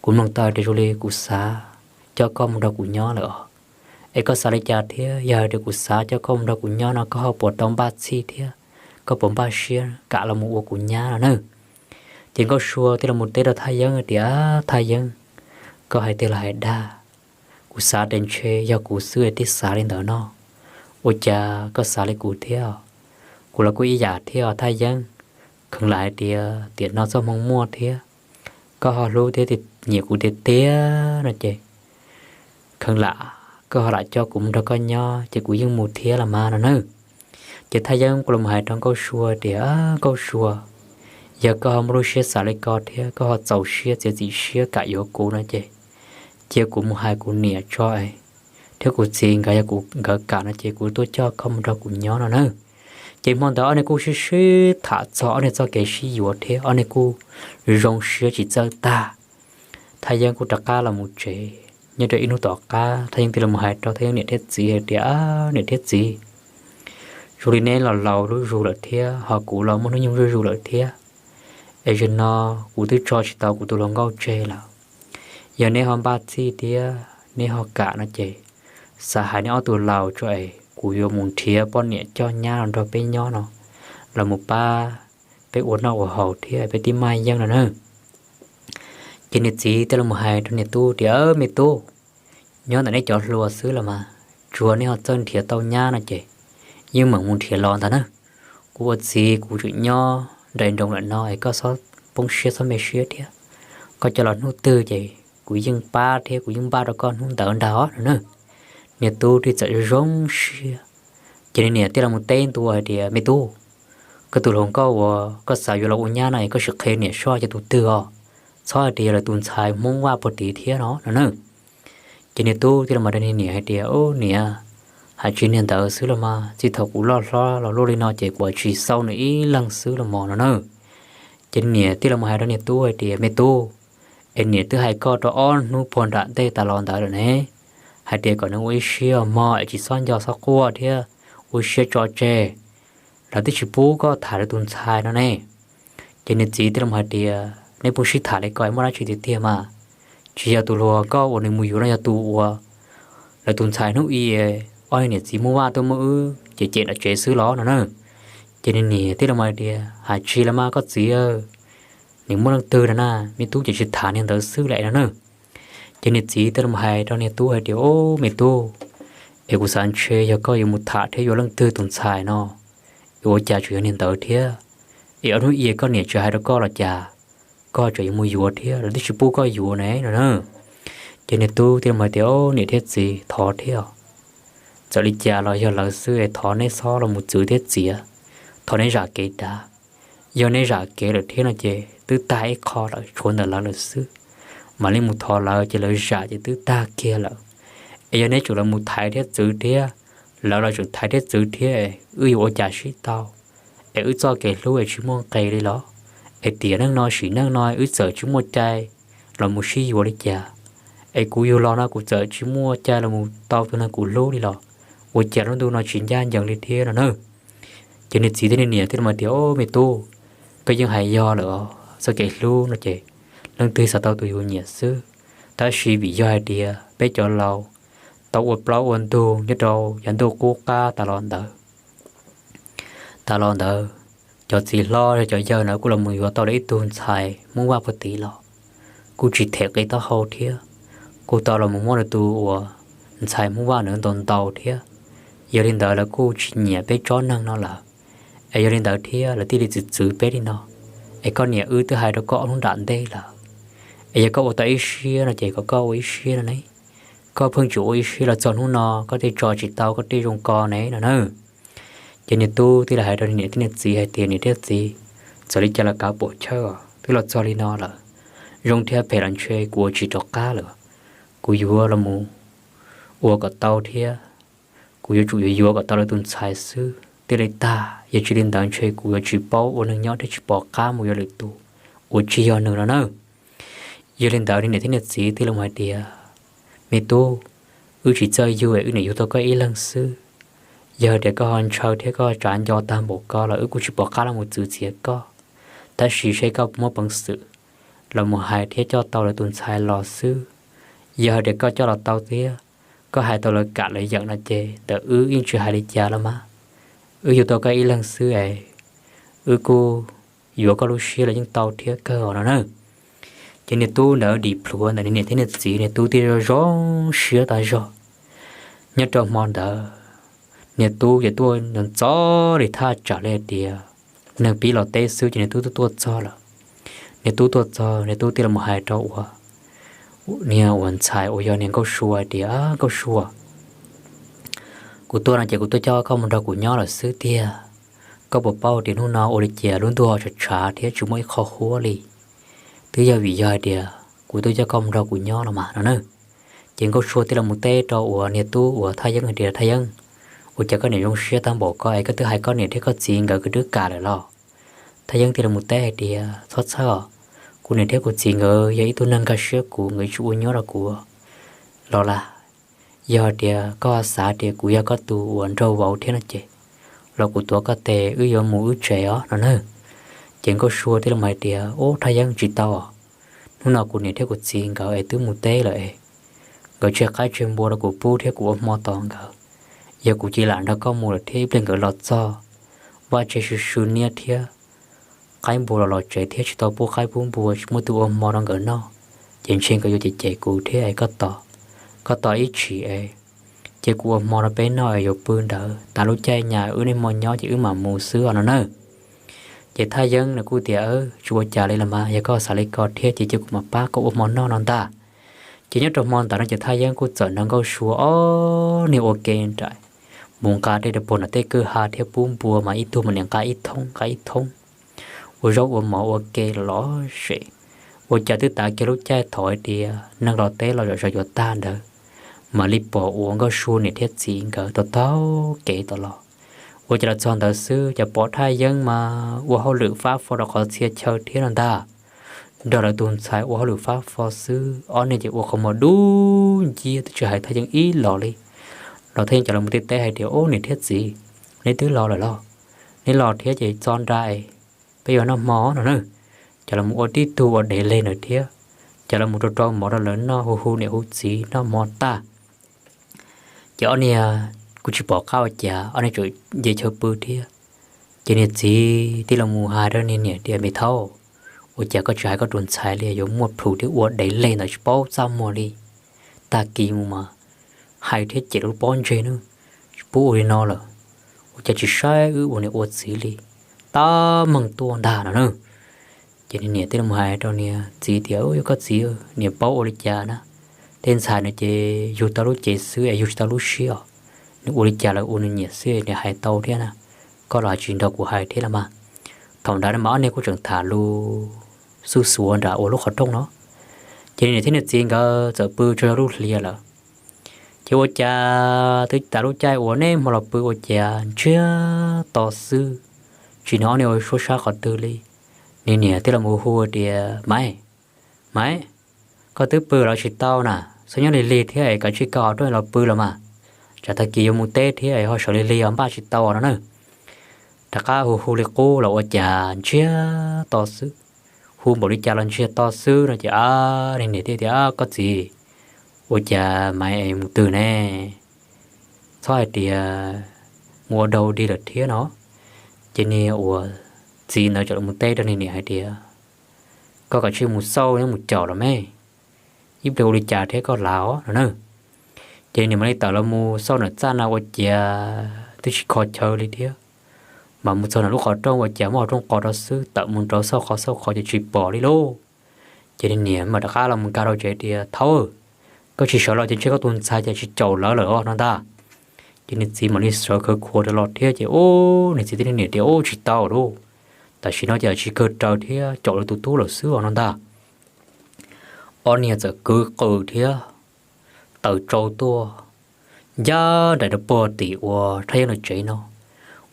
Kuv mloog tau tias zoo li kuv xav coj koj mus nrog kuv nyob lawm os. Es koj xav li cas thiab? Yog hais tias kuv xav coj koj mus nrog kuv nyob no koj ho puas tau npaj txhij thiab koj puas npaj siab kam los mus ua kuv nyab no na? Ces Nkauj Sua thiaj los teb rau Thaj Yeeb tias, Thaj Yeeb, koj hais tiag los hais dag? Kuv xav tias ntshe yog kuv xwb thiaj xav li ntawd no. Ua cas koj xav li kuv thiab? Kuv los kuj ib yam thiab os Thaj Yeeb. Kheev lam hais tias tiam no txoj hmoo muaj thiab koj ho hlub thiab nyiam kuv tiag tiag no ces kheev lam koj ho lam coj kuv mus nrog koj nyob ces kuv yeej mus thiab los mas no na. Ces Thaj Yeeb kuj los hais rau Nkauj Sua tias, Nkauj Sua, yog koj ho muaj lub siab xav li ko thiab koj ho txaus siab txiav txim siab kam yuav kuv no ces cia kuv mus hais kuv niam tso es, thiab kuv txiv nkawd yog nkawd kam no ces kuv tuaj coj koj mus nrog kuv nyob no na. Ces hmo ntawd ob niag kuj sib sib tham txog ob niag txoj kev sib yuav thiab ob niag kuj zoo siab tsis txawj tag. Thaj Yeeb kuj rov qab los mus tsev. Nyob rau ib hnub tom qab Thaj Yeeb thiaj los hais rau Thaj Yeeb niam thiab txiv hais tias, Niam thiab txiv, zoo li neb los laus zuj zus lawm thiab ho kuv los muaj hnub nyoog zuj zus lawm thiab, es zaum no kuv twb tso tsis tau kuv tus hluas nkauj tseg lawm. Yog neb ho npaj txhij thiab neb ho kam no ces xav hais neb ob tug laus tso es kuv yuav mus nrhiav poj niam coj nyab los nrog peb nyob no, los mus pab peb ua noj ua haus thiab peb tib maj yeeb no na. Ces niag txiv thiaj los hais rau niag tub tias, Me tub, nyob ntawm neb cov hluas xwb los mas tsuas neb ho txawj nrhiav tau nyab no ces yeej meem mus nrhiav los ntag na. Kuv ua txiv kuv tseem nyob nraim nroos lawm no es koj txhob poob siab txhob me siab thiab. Koj coj los hnub twg ces kuv yeej pab thiab kuv yeej npaj rau koj hnub ntawd ntag os no na. Niag tub thiaj txawm zoo siab. Ces niag niam thiaj los teb ntua hais tias, Me tub, koj tus hluas nkauj uas koj xav yuav los ua nyab no es koj sim qhia niam soj yog tus twg os, txhob hais tias yog lawv tus ntxhais Hmoob Vaj puag tid thiab no no na. Ces niag tub thiaj los hais rau niag niam hais tias, Niam, hais tsis niag ntawd xwb los mas txij thaum kuv loj hlob los luaj li no ces kuv tsis xauj nws ib leeg xwb los mos no na. Ces niam thiaj los hais rau niag tub hais tias, Me tub, es niam twb hais koj rau ob hnub puag nram ntej tas los ntawd lawm ne, hais tias kom nws ua ib siab mog es tsis txhob nco txhob quaj thiab ua siab tso tseg, lawv twb tsis pub koj tham lawv tus ntxhais no ne. Ces niag txiv thiaj los hais tias, Neb pheej sib tham li ko muaj dab tsi tiag tiag mas, tsis yog tus hluas koj uas nws mus yuav no yog tus uas lawv tus ntxhais hnub i ob niam txiv Hmoob Vaj tuaj muab wb cem cem nram tsev xwb los no na. Ces nws niam thiaj li hais tias, Hais tsis li mas koj txiv, nws muaj leej twg no na, me tub ces tsis tham niag ntawd xwb lawm no na. Ces niag txiv thiaj li hais rau niag tub hais tias, Au, me tub, es kuv xav ntshe yog koj yuav mus tham thiab yuav leej twg tus ntxhais no, es ua cas tseem yog niag ntawd thiab? Es ob hnub i koj niam tsis hais rau koj los cas, koj tseem yuav mus yuav thiab, lawv twb tsis pub koj yuav ne no na. Ces niag tub thiaj li hais tias, Au, niam thiab txiv, thov thiab, txawm li cas los yog lawv xwb es thov neb txhob los mus txwv thiab txiav, thov neb zam kev dav. Yog neb zam kev lawm thiab no ces twb tag ib qho lawm, tshuav ntawm lawv lawm xwb. Mam li mus thov lawv ces lawv zam ces twb tag kiag lawm. Es yog neb tseem los mus thaiv thiab txwv thiab, lawv los tseem thaiv thiab txwv thiab, wb yuav ua cas sib tau? Es wb txoj kev hlub es tsis muaj nqis li los? Es tiam neej no sim neej no wb txawm tsis muaj cai los mus sib yuav li cas? Es kuv yug los no kuv txawm tsis muaj cai los mus tau tus neeg kuv hlub li los? Ua cas lub ntuj no tsis ncaj ncees li thiab no na? Ces niag txiv thiab niag niam thiaj li hais tias, Au, me tub, koj yeej hais yog lawm os, txoj kev hlub no ces leej twg xav tau tus yus nyiam xwb. Tab sis vim yog hais tias peb cov laus tau ua plaub ua ntug nyob rau yav ntuj qub qab tas los ntawd, tas los ntawd, cov txiv hlob cov yawg na kuj los mus yuav tau lawv ib tug ntxhais Hmoob Vaj puag tid los kuj tsis them qis taub hau thiab, kuj tau los mus muab lawv tus uas ntxhais Hmoob Vaj ntawd ntaus ntaus thiab. Yog li ntawd lawv kuj tsis nyiam peb tsob neeg no lawm. Es yog li ntawd thiab lawv thiaj li txwv txwv peb li no. Es koj niam wb twb hais rau koj ob hnub nram ntej lawm, es yog koj ua tau ib siab no ces kom koj ua ib siab no ne. Koj pheej tsis ua ib siab los txog hnub no koj thiaj tso tsis tau koj tej zoo ko ne no na. Ces niag tub thiaj li hais rau niam thiab niag txiv hais tias, Niam thiab txiv, txawm li cas los kav puam chawj os, twb los txog li no lawm, zoo thiab phem los ntshe kuv ua tsis rov qab lawm. Kuv yuav los mus ua kom tau thiab, kuv yuav tsum yuav yuav kom tau lawv tus ntxhais xwb thiaj li tag, yog tsis li ntawd ntshe kuv yuav tsis paub ua neeg nyob thiab tsis pom qab mus yuav lwm tus uas tsis yog nws no na. Yog li ntawd niam thiab niag txiv thiaj li hais tias, Me tub, wb tsis txawj yug es wb niam yug tau koj ib leeg xwb. Yog hais tias koj ho ntshaw thiab koj tsav nco tag npaum ko los wb kuj tsis pom qab los mus txwv txiav koj. Tab sis seb koj muaj peev xwm los mus hais thiab coj tau lawv tus ntxhais los xwb. Yog hais tias koj coj los tau thiab koj hais tau lawv kam lawv yeem no ces ntawm wb yeej tsis hais li cas los mas. Wb yug tau koj ib leeg xwb es wb kuj yuav koj lub siab los yeej tau thiab kawg os no na. Ces niag tub ntawd dim plhuav ntawm niam thiab niag txiv, niag tub thiaj zoo siab tas zog. Nyob rau hmo ntawd niag tub ces tuaj ntxov li thaj tsam li hais tias neeg pib los teb xwb ces niag tub twb tuaj txog lawm. Niag tub tuaj txog niag tub thiaj li mus hais rau uas niag uas ntxhais uas yog niag Nkauj Sua hais tias, Nkauj Sua, kuv tuaj no ces kuv tuaj coj koj mus nrog kuv nyob lawm xwb tiag. Koj puas paub tias hnub no ua li cas lub ntuj ho tshav tshav thiab tsis muaj ib qho huab li? Twb yog vim yog hais tias kuv tuaj coj koj mus nrog kuv nyob los mas no na. Ces Nkauj Sua thiaj li mus teb rau uas niag tub uas Thaj Yeeb hais tias, Thaj Yeeb, ua cas koj niam zoo siab tag npaum ko es koj twb hais koj niam thiab koj txiv nkawd kwv twb kam lawm los? Thaj Yeeb thiaj li mus teb hais tias, Txhob txhawj os, kuv niam thiab kuv txiv nkawd yog ib tug neeg nkag siab kuv, nkawd tsis ua nyuaj rau kuv los las. Yog hais tias koj xav tias kuv yog koj tus uas nraug vauv thiab no ces los kuv tuav koj tes wb yuav mus wb tsev os no na. Ces Nkauj Sua thiaj li mus hais tias, Ub, Thaj Yeeb, tsis tau os. Hnub no kuv niam thiab kuv txiv nkawd es twb mus teb lawm es nkawd tseg qaib tseg npua rau kuv pub thiab kuv ua hmo tos nkawd. Yog kuv cia li lam nrog koj mus lawm thiab ib pliag nkawd los txog vaj tse sw sw niab thiab qaib npua los los tsev thiab tsis tau pub qaib pub npua, tsis muaj tus ua hmo rau nkawd noj, ces ntshe nkawd yuav cem cem kuv thiab es koj tos, koj tos ib tsam es cia kuv ua hmo rau peb noj es yuav pw ntawd tas lub caij nyas wb niaj hmo nyob ces wb mam mus xwb os no na. Ces Thaj Yeeb nws kuj tias, Tsis ua cas li los mas, yog koj xav li ko thiab ces cia kuv mam pab koj ua hmo noj no ntag. Ces nyob rau hmo ntawd no ces Thaj Yeeb kuj txawm nrog Nkauj Sua ob niag ua ke nraim, mus nqa dej rau puag nram tej kwj ha thiab pub npua mas ib tug mas niam nqa ib thoob nqa ib thoob, ua zaub ua mov ua ke los los sem. Ua cas twb tav kiag lub caij thaum hais tias neeg los teb los zom zaws yuav tag ntawd, mam li pom uas Nkauj Sua niam thiab txiv nkawd taug taug kev tom los. Ua cas los txog ntawd xwb cas pom Thaj Yeeb mas ua hauj lwm fab fo rau qhov txhia chaw thiab no ntag. Nrog lawv tus ntxhais ua hauj lwm fab fo xwb, ob niag ces ua qhov muag dub nciab twb tsis hais Thaj Yeeb ib los li. Los Thaj Yeeb cov los mus teb teb hais tias, Ub, niam thiab txiv, neb twb los lawm los? Neb los thiab ces txo nra es peb yuav noj hmo no na. Cov los mus ua tib tug ua dev leg ntawd thiab, ces lawv mus rau rau mov rau lawv noj, hu hu niam hu txiv noj mov tag, ces ob niag kuj tsis pom qab ua cas, ob niag tseem nce chaw pw thiab. Ces niag txiv thiaj los mus hais rau niag niam tias, Me thaub, ua cas koj tsis hais koj tus ntxhais li, yuav muaj plhus thiab ua dev leg ntawd tsis paub txaj muag li. Tag kis mus mas hais thiab cem lub pob ntseg na, tsis pub ua li no lawm. Ua cas tsis saib wb ua niam ua txiv li, tab meeg tuaj ntag no na. Ces niag niam thiaj los hais rau niag txiv tias, Koj txiv, niam paub ua li cas na, tej ntxhais no ces yug tau lub cev xwb es yug tsis tau lub siab os. Nws ua li cas los ua nws nyiam xwb, nws hais tau thiab na, koj los tsis nrog kuv hais thiab los mas. Thaum ntawd no mas ob niag kuj tseem tham lus xuj xuav nram ua lub qhov rooj no. Ces niam thiab niag txiv nkawd txawm pw tsaug zog lub hli lawm. Ces ua cas twb tas lub caij uas niaj hmo los pw ua cas ntsiag to xwb, tsis hnov ob niag ua suab sab qhov twg li. Niag niam thiaj los hu tias, Maiv, Maiv, koj twb pw los tsis tau na, txhob nyob lig lig thiab es kav tsij kaw qhov rooj los pw los mas, tsam tag kis yuav mus teb thiab es ho sawv lig lig os npaj tsis tau no na. Rov qab hu hu li qub los ua cas ntsiag to xwb, hu npaum li cas los ntsiag to xwb no ces niag niam thiaj tias, Koj txiv, ua cas Maiv es mus twg ne? Txhob hais tias mus ua dog dig lawm thiab no. Ces niag ua txiv ntawd txawm mus teb rau niag niam hais tias, Koj kav tsij mus xauj nyob mus caum los me, ib pliag ua li cas thiab koj lav os no na. Ces niam mam li tawm los mus xauj nram txaj no ua cas twb tsis kho chaw li thiab, mas mus txog nram lub qhov rooj ua cas muab qhov rooj qos rau xwb, tawm mus rau xauj qhov xauj qhov ces tsis pom li lauj. Ces niag niam mam rov qab los mus nkag rau tsev tias, Thaub, koj tsis sawv los ces ntshe koj tus ntxhais ces tsis caum lawv lawm os no ntag. Ces niag txiv mam li sawv khawv khuav rov los thiab ces ub, niag txiv thiab niag niam tias, Ub, tsis tau lauj, tam sim no ces tsis kawg raws thiab, caum lawv tus tub lawm xwb os no ntag. Ob niag txawm kwv qw thiab tawm tsau tuaj ncaj nraim rau puag tim uas Thaj Yeeb lawv tsev no.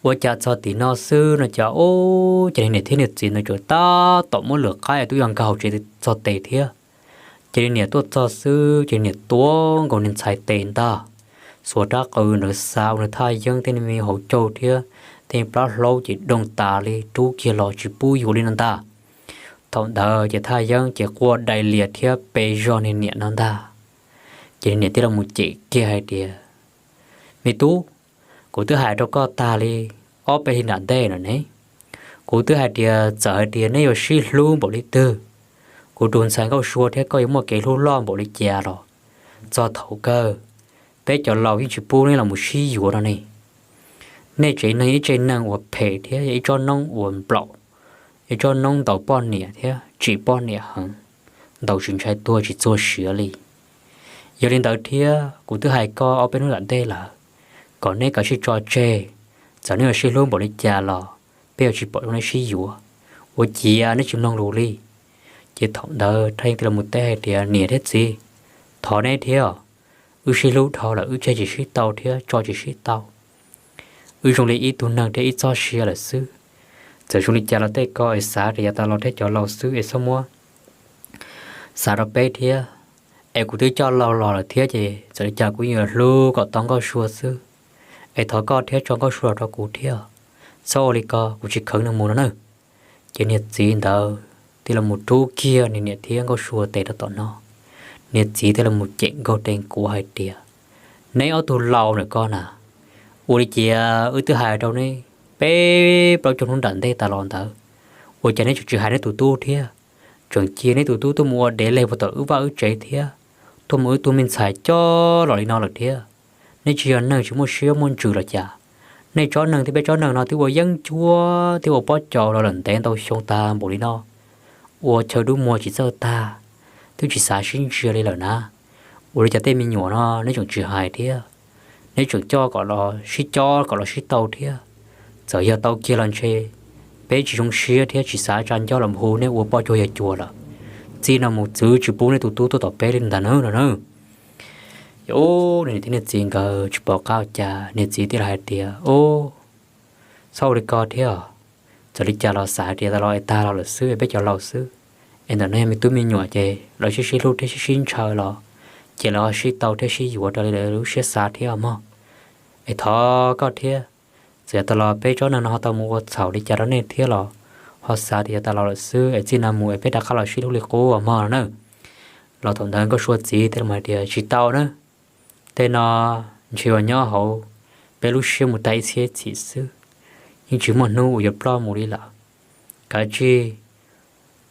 Ua cas txog tim no xwb no cas ub, ces niag niam thiab niag txiv ntawd tsuas tab tom muab lwm qaib es twb yog nkag hauv tsev txog tes thiab. Ces niag niam tuaj txog xwb ces niam tuav nkaus niag ntxhais tes ntag, xuas rab qws ntawd xav ua nws Thaj Yeeb tej me hauv caug thiab tej plab hlaub ces doog tas li, rub kiag los tsis pub yuav li no ntag. Thaum ntawd ces Thaj Yeeb ces quaj dai lias thiab pe zog niag niam no ntag. Ces niag niam thiaj los mus cem kiag hais tias, Me tub, kuv twb hais rau koj tag li ob peb hli nram ntej no ne, kuv twb hais tias txawm hais tias neb yuav sib hlub npaum li twg, kuv tus ntxhais Nkauj Sua thiab koj yuav muaj kev hlub loj npaum li cas los, txog thaum kawg peb cov laus yeej tsis pub neb los mus sib yuav no ne. Nej tsev neeg ib tsev neeg uas phem thiab yog ib tsob noob uas nplaum, ib tsob noob ntaus poj niam thiab tsim poj niam heev, ntaus tsis ntshai tuag tsis txuag siav li. Yog li ntawd thiab kuv twb hais koj ob peb hnub nram ntej lawm, kom neb kav tsij tso tseg, txawm neb yuav sib hlub npaum li cas los peb yuav tsis pom zoo neb sib yuav. Ua ciav neb tsis mloog lus li. Ces thaum ntawd Thaj Yeeb thiaj los teb hais tias, Niam thiab txiv, thov neb thiab, wb sib hlub dhau lawm wb tseg tsis sib tau thiab tso tsis sib tau. Wb zoo li ib tug neeg thiab ib txoj sia lawm xwb. Txawm zoo li cas los tej ko es xav rau yav tas los thiab cov laus xwb es txhob muab xav rau peb thiab. Es kuv twb coj laus los lawm thiab ces txawm li cas kuv yuav hlub kom tau Nkauj Sua xwb. Es thov koj thiab tso Nkauj Sua los rau kuv thiab, txhob ua li ko kuv tsis kheev nws mus no na. Ces niag txiv ntawd thiaj los mus rub kiag niag niam thiab Nkauj Sua tes rau tom no. Niag txiv thiaj los mus cem nkaug tes kuv hais tias, Neb ob tug laus ntawm ko na, ua li cas wb twb hais rau neb peb plaub caug hnub nram ntej tas los ntawd, ua cas neb tseem tsis hais neb tus tub thiab, tseem cia neb tus tub tuaj mus ua dev leg puag tom wb vaj wb tsev thiab, tuaj mus wb tug me ntxhais coj los li no lawm thiab. Neb tsis yog neeg tsis muaj siab muaj ntsws los cas? Nej tsob neeg thiab peb tsob neeg no twb ua yeeb ncuab thiab ua pob caus los lawm ntev ntau xyoo tag npaum li no, ua chaw dub muag tsis txawj tag, twb tsis xav sib ntsia li lawm na. Ua li cas tej me nyuam no neb tseem tsis hais thiab, neb tseem coj kom los sib cob kom los sib tau thiab? Txawm yog tau kiag los ntshe peb tsis zoo siab thiab tsis xav tsa ncauj los hu neb ua poj cuag yawg cuag lawm. Txij no mus txwv tsis pub neb tus tub tuaj tom peb li ntag na no na. Ces ub, niag niam thiab niag txiv nkawd tsis pom qab ua cas, niag txiv thiaj li hais tias, Ub, txhob ua li ko thiab, txawm li cas los xav hais tias tas los es tag los lawm xwb es peb cov laus xwb, es ntawm no yog me tub me nyuam ces lawv sib sib hlub thiab sib sib ntshaw los ces lawv ho sib tau thiab sib yuav raws li lawv lub siab xav thiab mog. Es thov koj thiab, txawm yog tas los peb tsob neeg no ho tau mus ua txhaum li cas rau nej thiab los ho xav tias yog tas los lawm xwb es txij no mus es peb rov qab los sib hlub li qub mog no na. Los thaum ntawd Nkauj Sua txiv thiaj li hais tias, Tsis tau na, tej no ntshe yuav nyob hauv peb lub siab mus tag ib txhiab txhim xwb, yeej tsis muaj hnub uas yuav ploj mus li lawm. Kav tsij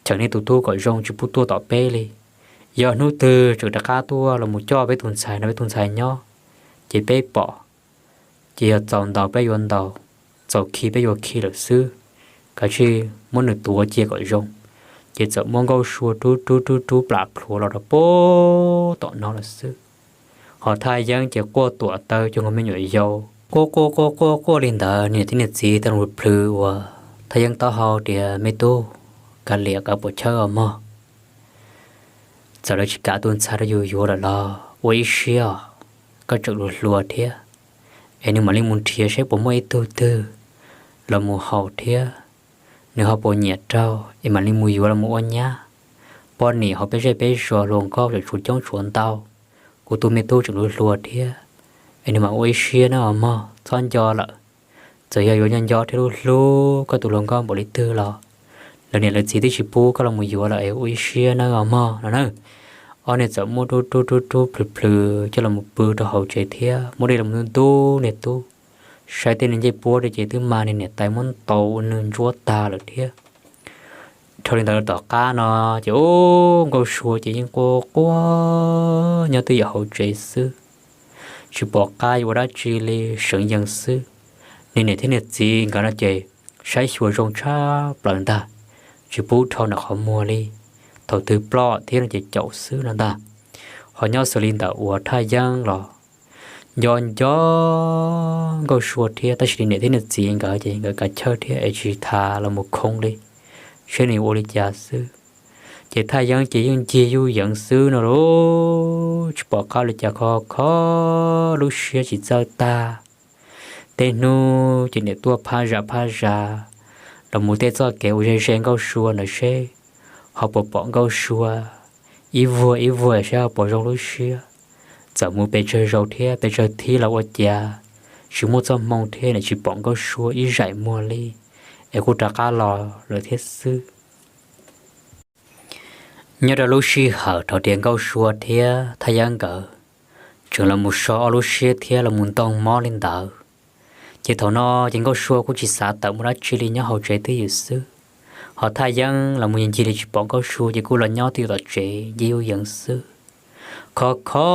cheem nej tus tub kom zoo tsis pub tuaj tom peb li. Yog hnub twg tseem rov qab tuaj los mus coj peb tus ntxhais no peb tus ntxhais nyob, ces peb pom, ces yog txaus ntaus peb yuav ntaus, txaus khi peb yuav khi lawm xwb. Kav tsij muab nws tuav cia kom zoo. Ces txawm muab Nkauj Sua rub rub rub rub plam plhuav los rau pem tom no lawm xwb. Ho Thaj Yeeb ces quaj tuam taw cuag nkaus me nyuam yaus, quaj quaj quaj quaj quaj li ntawd, niam thiab niam txiv tau los plhws ua Thaj Yeeb taub hau tias, Me tub, kav liam, kav puas chawb os mog. Txawm lawv tsis kam tus ntxhais rau yus yuav lawm los ua ib siab os, koj tseem hluas hluas thiab, es nws mam li mus nrhiav saib puas muaj ib tug twg los mus haus thiab, nws ho puas nyiam raug es mam li mus yuav los mus ua nyab poj niam hauv peb zej peb zos, hluas nkauj tseem tshuav coob tshuav ntau. Kuv tus me tub tseem hluas hluas thiab, es nws mam ua ib siab nawb os mog, txhob nco lawm. Txawm yog yuav nco nco thiab hlub hlub koj tus hluas nkauj npaum li twg los lawv niam lawv txiv twb tsis pub koj los mus yuav lawm es ua ib siab nawb os mog no na. Ob niag txawm muab rub rub rub rub plhws plhws coj los mus pw rau hauv tsev thiab muab dej los ntub ntub niag tub. Saib tej niag ncej puab ces twb mag niag niam tais muab ntaus ua nws ntsuab tag lawm thiab. Dhau li ntawd tom qab no ces ub, Nkauj Sua ces yeej quaj quaj nyob twj ywm hauv tsev xwb, tsis pom qab yuav ua dab tsi li, seev yees xwb. Niag niam thiab niag txiv nkawd no ces saib xyuas zoo tshaj plaws ntag, tsis pub dhau nram qhov muag li. Thaum twg ploj thiab no ces caum xwb no ntag. Ho nyob xws li ntawm uas Thaj Yeeb los nco nco Nkauj Sua thiab, tab sis niam thiab niam txiv nkawd ces nkawd kav chawj thiab es tsis tas los mus khoo li, saib nws ua li cas xwb. Ces Thaj Yeeb ces yeej ncig yuj yeev xwb no lauj, tsis pom qab li cas, kho kho lub siab tsis txawj tag. Tej hnub ces niam tuaj phab zam phab zam los mus tej txoj kev uas ze ze Nkauj Sua ntawd seb ho puas pom Nkauj Sua ib vuag ib vuag seb ho puas zoo lub siab. Txawm mus pes tsawg zaus thiab pes tsawg thib los ua cas tsis muaj txoj hmoo thiab nws tsis pom Nkauj Sua ib zaim muag li, es kuj rov qab los lawm thiab xwb. Nyob rau lub sij hawm thaum tias Nkauj Sua thiab Thaj Yeeb nkawd tseem los mus so ob lub siab thiab los mus ntoo mob li ntawd, ces thaum no ces Nkauj Sua kuj tsis xav tawm mus dab tsi li, nyob hauv tsev twj ywm xwb. Ho Thaj Yeeb los mus ncig ncig li tsis pom Nkauj Sua ces kuj los nyob twj ywm tom tsev ncig yuj yeev xwb. Kho kho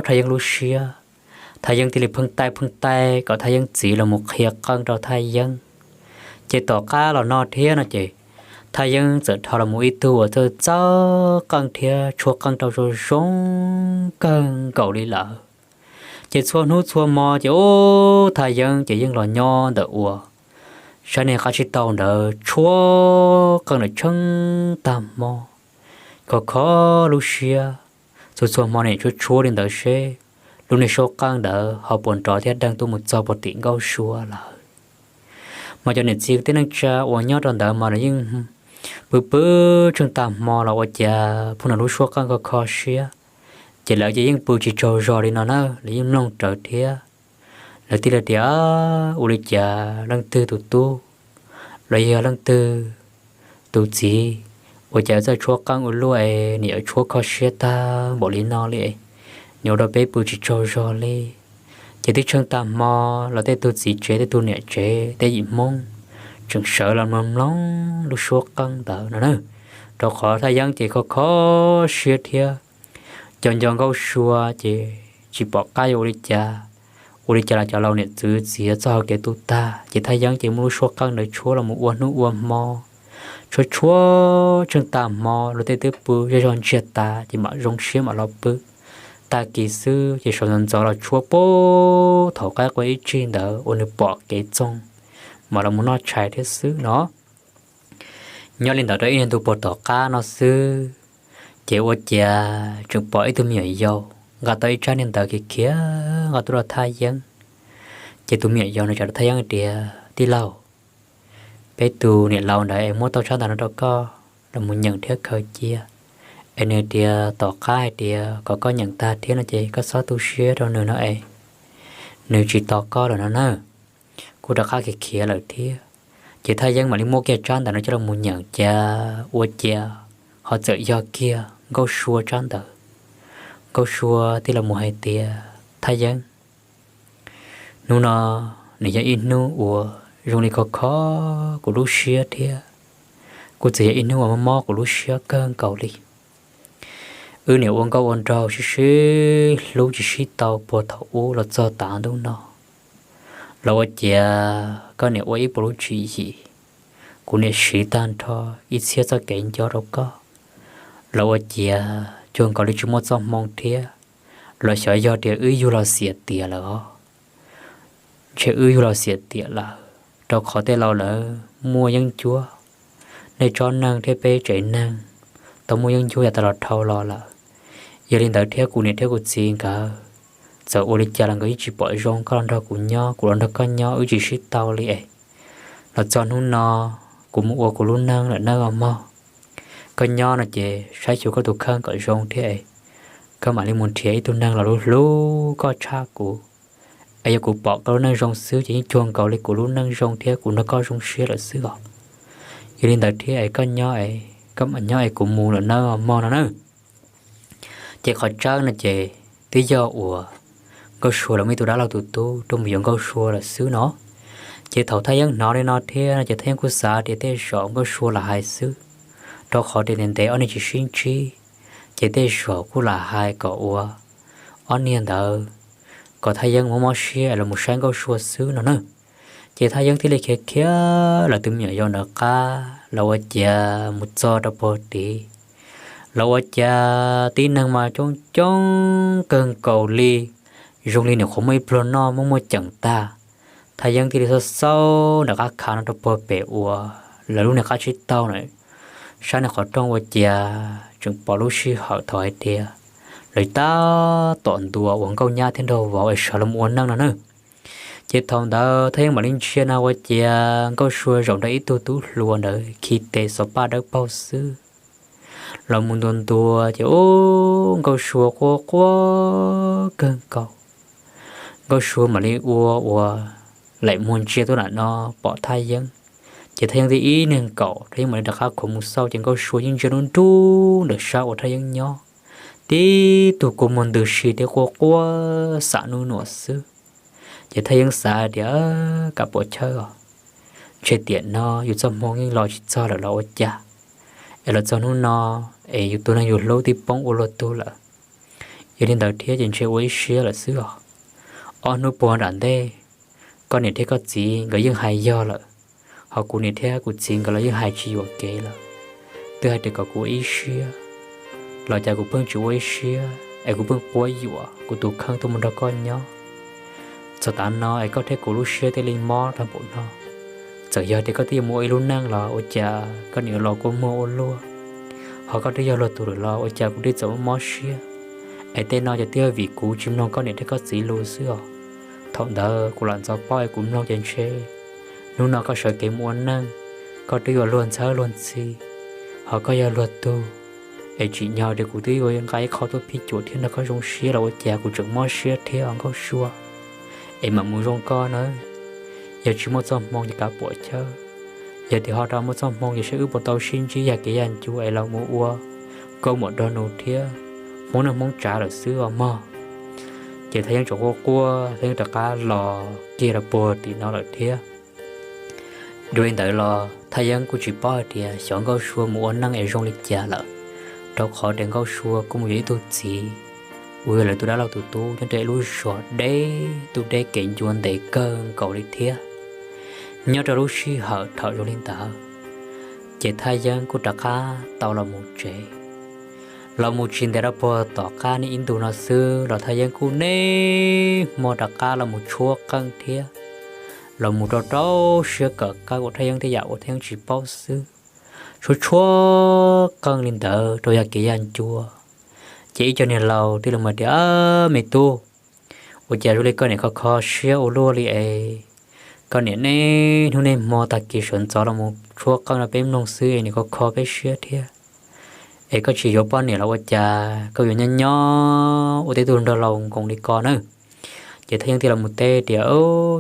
Thaj Yeeb lub siab, Thaj Yeeb thiaj li pheej taij pheej taij kom Thaj Yeeb txiv los mus qhia qeej rau Thaj Yeeb. Ces tom qab los no thiab no ces Thaj Yeeb txawm dhau los mus ib tug uas txawj txawj qeej thiab tshuab qeej rau zoo zoo kawg nkaus li lawm. Ces txhua hnub txhua hmo ces ub, Thaj Yeeb ces yeej los nyob ntawm uas sab niag qab tsib taug ntawd tshuab qeej ntawm tsheej tag hmo. Kho kho lub siab, txhua txhua hmo niam tshuab tshuab li ntawd seb lub niag suab qeej ntawd ho puas nrov thiab deeg tuaj mus txog puag tim Nkauj Sua lawm. Mas cov niam txiv kwv tij neej tsa uas nyob rau ntawd mas lawv yeej pw pw tsheej tag hmo los ua cas pheej hnov lub suab qeej kho kho siab. Ces lawv ces yeej pw tsis tsaug zog li no na, lawv yeej mloog rawv thiab. Lawv thiaj li tias, Ua li cas leej twg tus tub los yog leej twg tus txiv ua cas txawj tshuab qeej ua luaj es nws yuav tshuab kho siab tag npaum li no li, nws ua rau peb pw tsis tsaug zog li. Ces twb tsheej tag hmo los tej tug txiv tsev tej tug niam tsev tej yim Hmoob tseem sawv los mloog mloog lub suab qeej ntawd no na. Rau qhov Thaj Yeeb ces kho kho siab thiab, nco nco Nkauj Sua ces tsis pom qab yuav ua li cas. Ua li cas los cov laus niam txiv txiav txoj hau kev tu tag, ces Thaj Yeeb ces muaj lub suab qeej ntawd tshuab los mus ua hnub ua hmo, tshuab tshuab tsheej tag hmo los tej twb pw zej zog ntsiag tas ces mam zoo siab mam los pw. Tag kis xwb ces sawv ntxov ntxov los tshuab puag thaum qaib qua ib tsig ntawd uas nws pom kev txoog mam los mus noj tshais thiab xwb no. Nyob li ntawd rau ib niag ntu puag tom qab no xwb, ces ua cas tseem pom ib tug me nyuam yaus nqa tau ib tsab niag ntawv khiav khiav nqa tuaj rau Thaj Yeeb. Ces tus me nyuam yaus nws txawm rau Thaj Yeeb tias, Tij laug, peb tus niam laus ntawd es muab tau tsab ntawv no rau koj los mus nyeem thiab khaws cia, es nws tias tom qab hais tias kom koj nyeem tag thiab no ces koj txhob tu siab rau nws no es nws tsis tos koj lawm no na. Kuj rov qab khiav khiav lawm thiab. Ces Thaj Yeeb mam li muab kiag tsab ntawv no coj los mus nyeem cas ua cas ho txawm yog kiag Nkauj Sua tsab ntawd. Nkauj Sua thiaj los mus hais tias, Thaj Yeeb, hnub no nws yog ib hnub uas zoo li kho kho kuv lub siab thiab kuj txawm yog ib hnub uas mob mob kuv lub siab kawg nkaus li. Wb niam ua nkauj ua nraug sib sib hlub tsis sib tau puag thaum ub los txog tav ntuj no. Los ua ciav koj niam ua ib puas lub tswv yim, kuv niam siv tag nrho ib txhiab txoj kev nco rau koj. Los ua ciav cuag nkaus li tsis muaj txoj hmoo thiab, los xyov yog tias wb yug los xiam tiam lawm os. Ntshe wb yug los xiam tiam lawm, rau qhov tej laus lawv muaj yeeb ncuab, nej tsob neeg thiab peb tsev neeg tau muaj yeeb ncuab yav tas los dhau los lawm. Yog li ntawd thiab kuv niam thiab kuv txiv nkawd txawm ua li cas los nkawd yeej tsis pom zoo koj los nrog kuv nyob, kuv los nrog koj nyob wb tsis sib tau li es los txog hnub no kuv mus ua kuv lub neej lawm nawb mog. Koj nyob no ces saib xyuas koj tus kheej kom zoo thiab es koj mam li mus nrhiav ib tug neeg los hlub hlub koj tshaj kuv. Es yog kuv pom koj lub neej zoo xwb ces yeej cuag nkaus li kuv lub neej zoo thiab kuv nrog koj zoo siab lawm xwb os. Yog li ntawd thiab es koj nyob, koj mam nyob es kuv mus lawm nawb mog no na. Ces qhov tseeb no ces twb yog uas Nkauj Sua los muaj ib tug dab laug tus tub tuaj mus yuav Nkauj Sua lawm xwb no. Ces thaum Thaj Yeeb hnov li no thiab no ces Thaj Yeeb kuj xav tias tej zaum Nkauj Sua lam hais xwb, rau qhov tias ntev ntev ob niag tsis sib ntsib, ces tej zaum kuj lam hais kom ua ob niag ntawd kom Thaj Yeeb mob mob siab es los mus saib Nkauj Sua xwb no na. Ces Thaj Yeeb thiaj li khiav khiav lawv tus me nyuam yaus ntawd qab los ua ciav mus txog rau puag tid. Los ua ciav tib neeg mas coob coob kawg nkaus li, zoo li nyuam qhuav muaj ib pluag noj muaj muaj ceem tag. Thaj Yeeb thiaj li xauj xauj nram qab khav no rau puag pem uas lawv lub niag qab tsib taug na, saib nws qhov rooj ua ciav tseem pom lub sij hawm thaum hais tias lawv tab tom ntuas uas Nkauj Nyab thiab Nraug Vauv es sawv los ua neej no na. Ces thaum ntawd Thaj Yeeb mam li ntsia no ua ciav Nkauj Sua zaum nrog ib tug tub hluas ntawd khi tes xov paj dawb paug xwb los mus ntuas ntuas ces ub Nkauj Sua quaj quaj kawg nkaus. Nkauj Sua mam li ua ua laim muag ntsia tuaj nram no pom Thaj Yeeb, ces Thaj Yeeb thiaj ib niag nkaum, Thaj Yeeb mam li rov qab khuv mus xauj ces Nkauj Sua yeej ntsia nruab nrug ntawm sab uas Thaj Yeeb nyob, tib tug kua muag ntws si thiab quaj quaj xam nub nuam xwb. Ces Thaj Yeeb xav tias, Kav puam chawb os, ntshe tiam no yus txoj hmoo yeej los tsis txog lawm los ua cas, es los txog hnub no es yus tus neeg yus hlub twb poob ua luag tug lawm. Yog li ntawd thiab ces ntshe ua ib siab lawm xwb os. Ob hnub puag nram ntej, koj niam thiab koj txiv nkawd yeej hais yog lawm, ho kuv niam thiab kuv txiv nkawd los yeej hais tsis yuam kev lawm. Twb hais tias kom kuv ua ib siab, los cas kuv pheej tsis ua ib siab es kuv pheej quab yuam kuv tus kheej tuaj mus nrog koj nyob. Txog tav no es koj thiab kuv lub siab thiaj li mob tag npaum no. Txawm yog tias koj twb yuav mus ua ib lub neej los ua cas koj niam los kua muag ua luaj, ho koj twb yog luag tug lawm los ua cas kuv twb txawm mob siab. Es tej no ces twb yog vim kuv tsis mloog koj niam thiab koj txiv lus xwb os. Thaum ntawd kuv lam ntxov paub es kuv mloog ces ntshe hnub no koj sawv kev mus ua neej, koj twb yuav luag ntxhawb luag ntxhi, ho koj yog luag tug, es tsim nyog tias kuv twb yuav nqa ib qho tuaj phij cuam thiab nrog koj zoo siab los ua cas kuv tseem mob siab thiab os Nkauj Sua. Es mam mus zoo koj nawb, yog tsis muaj txoj hmoo ces kav puam chawb. Yog tias ho rov muaj txoj hmoo ces saib wb puas tau sib ntsib yam kev yam ncua es los mus ua nkauj muam nraug nus thiab hmoob neej hmoob tsav lawm xwb os mog. Ces Thaj Yeeb tseem quaj quaj, Thaj Yeeb rov qab los kiag rau puag tim no lawm thiab. Dua li ntawd los Thaj Yeeb kuj tsis paub hais tias xyov Nkauj Sua mus ua neej es zoo li cas lawm, rau qhov tias Nkauj Sua kuj mus yuav ib tug txiv uas yog lawv tus dab laug tus tub nyob rau ib lub zos deb, tus deb kev ncua ntev kawg nkaus li thiab. Nyob rau lub sij hawm thaum zoo li ntawd, ces Thaj Yeeb kuj rov qab tau los mus tsev. Los mus tsis ntev rau puag tom qab niaj ib ntus no xwb los Thaj Yeeb kuj niaj hmo rov qab los mus tshuab qeej thiab los mus rau rau siab kawm qeej ua Thaj Yeeb tej yam uas Thaj Yeeb tsis paub xwb. Tshuab tshuab qeej li ntawd rau yog kev yam ncua, ces ib co niag laus thiaj li hais tias, Me tub, ua cas zoo li koj niam kho kho siab ua luaj li es koj niam niaj hnub niaj hmo tag kis sawv ntxov los mus tshuab qeej rau peb mloog xwb es niam kho kho peb siab thiab. Es koj tsis yuav poj niam los ua cas koj yuav nyob nyob ua tej tug nraug laus nkoos li ko na? Ces Thaj Yeeb thiaj los mus teb tias,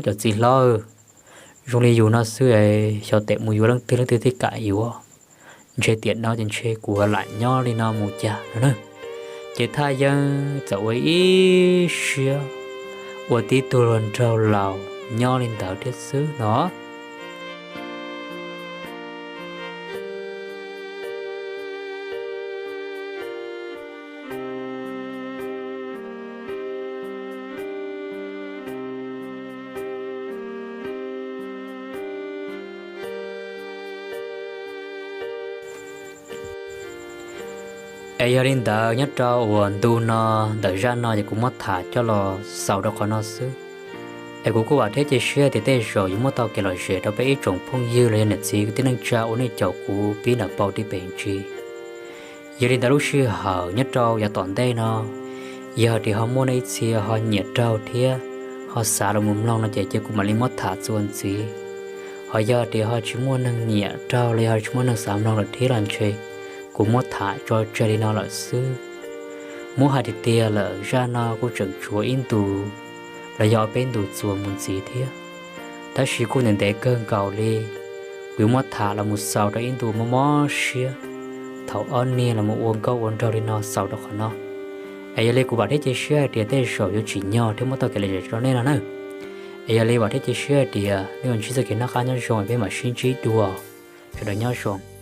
Cov txiv hlob, zoo li yus no xwb es xyov tes mus yuav leej twg leej twg thiaj kam yuav. ntshe tiam no ces ntshe kuv lam nyob li no mus cas no na. Ces Thaj Yeeb txawm ua ib siab ua tib tug hluas nraug laus nyob li ntawd thiab xwb no. Es yog li ntawd nyob rau uas ntu no, ntawm zaj no ces kuv muab tham coj los xaus rau qhov no xwb. Es kuv kuj vam thiab cia siab tias tej zaum yuav muab tau kev lom zem rau peb ib tsoom phooj ywg los yog niam txiv kwv tij neej tsa uas nej caum kuv pib nram paus tib pem ntsis. Yog li ntawd lub sij hawm nyob rau yav tom ntej no, yog tias ho muaj neeg ib txhia ho nyiam raug thiab ho xav los mus mloog no ces cia kuv mam li muab tham txuas ntxiv. Ho yog tias ho tsis muaj neeg nyiam raug los yog tsis muaj neeg xav mloog lawm thiab los ntshe kuv muab tham tso tseg li no lawm xwb. Muab hais tiag tiag lawm zaj no kuj tseem tshuav ib ntu los yog peb ntu txuas mus ntxiv thiab. Tab sis kuj ntev ntev kawg nkaus li, kuv yuav muab tham los mus xaus rau ib ntu mob mob siab, thaum ob niag los mus ua nkauj ua nraug li no xaus rau qhov no. Es yog li kuv vam thiab cia siab hais tias tej zaum yuav tsim nyog thiab muab tau kev lom zem rau nej no na. Es yog li vam thiab cia siab hais tias nej yuav ntsib txoj kev noj qab nyob zoo, peb mam sib ntsib dua. Sawv daws nyob zoo.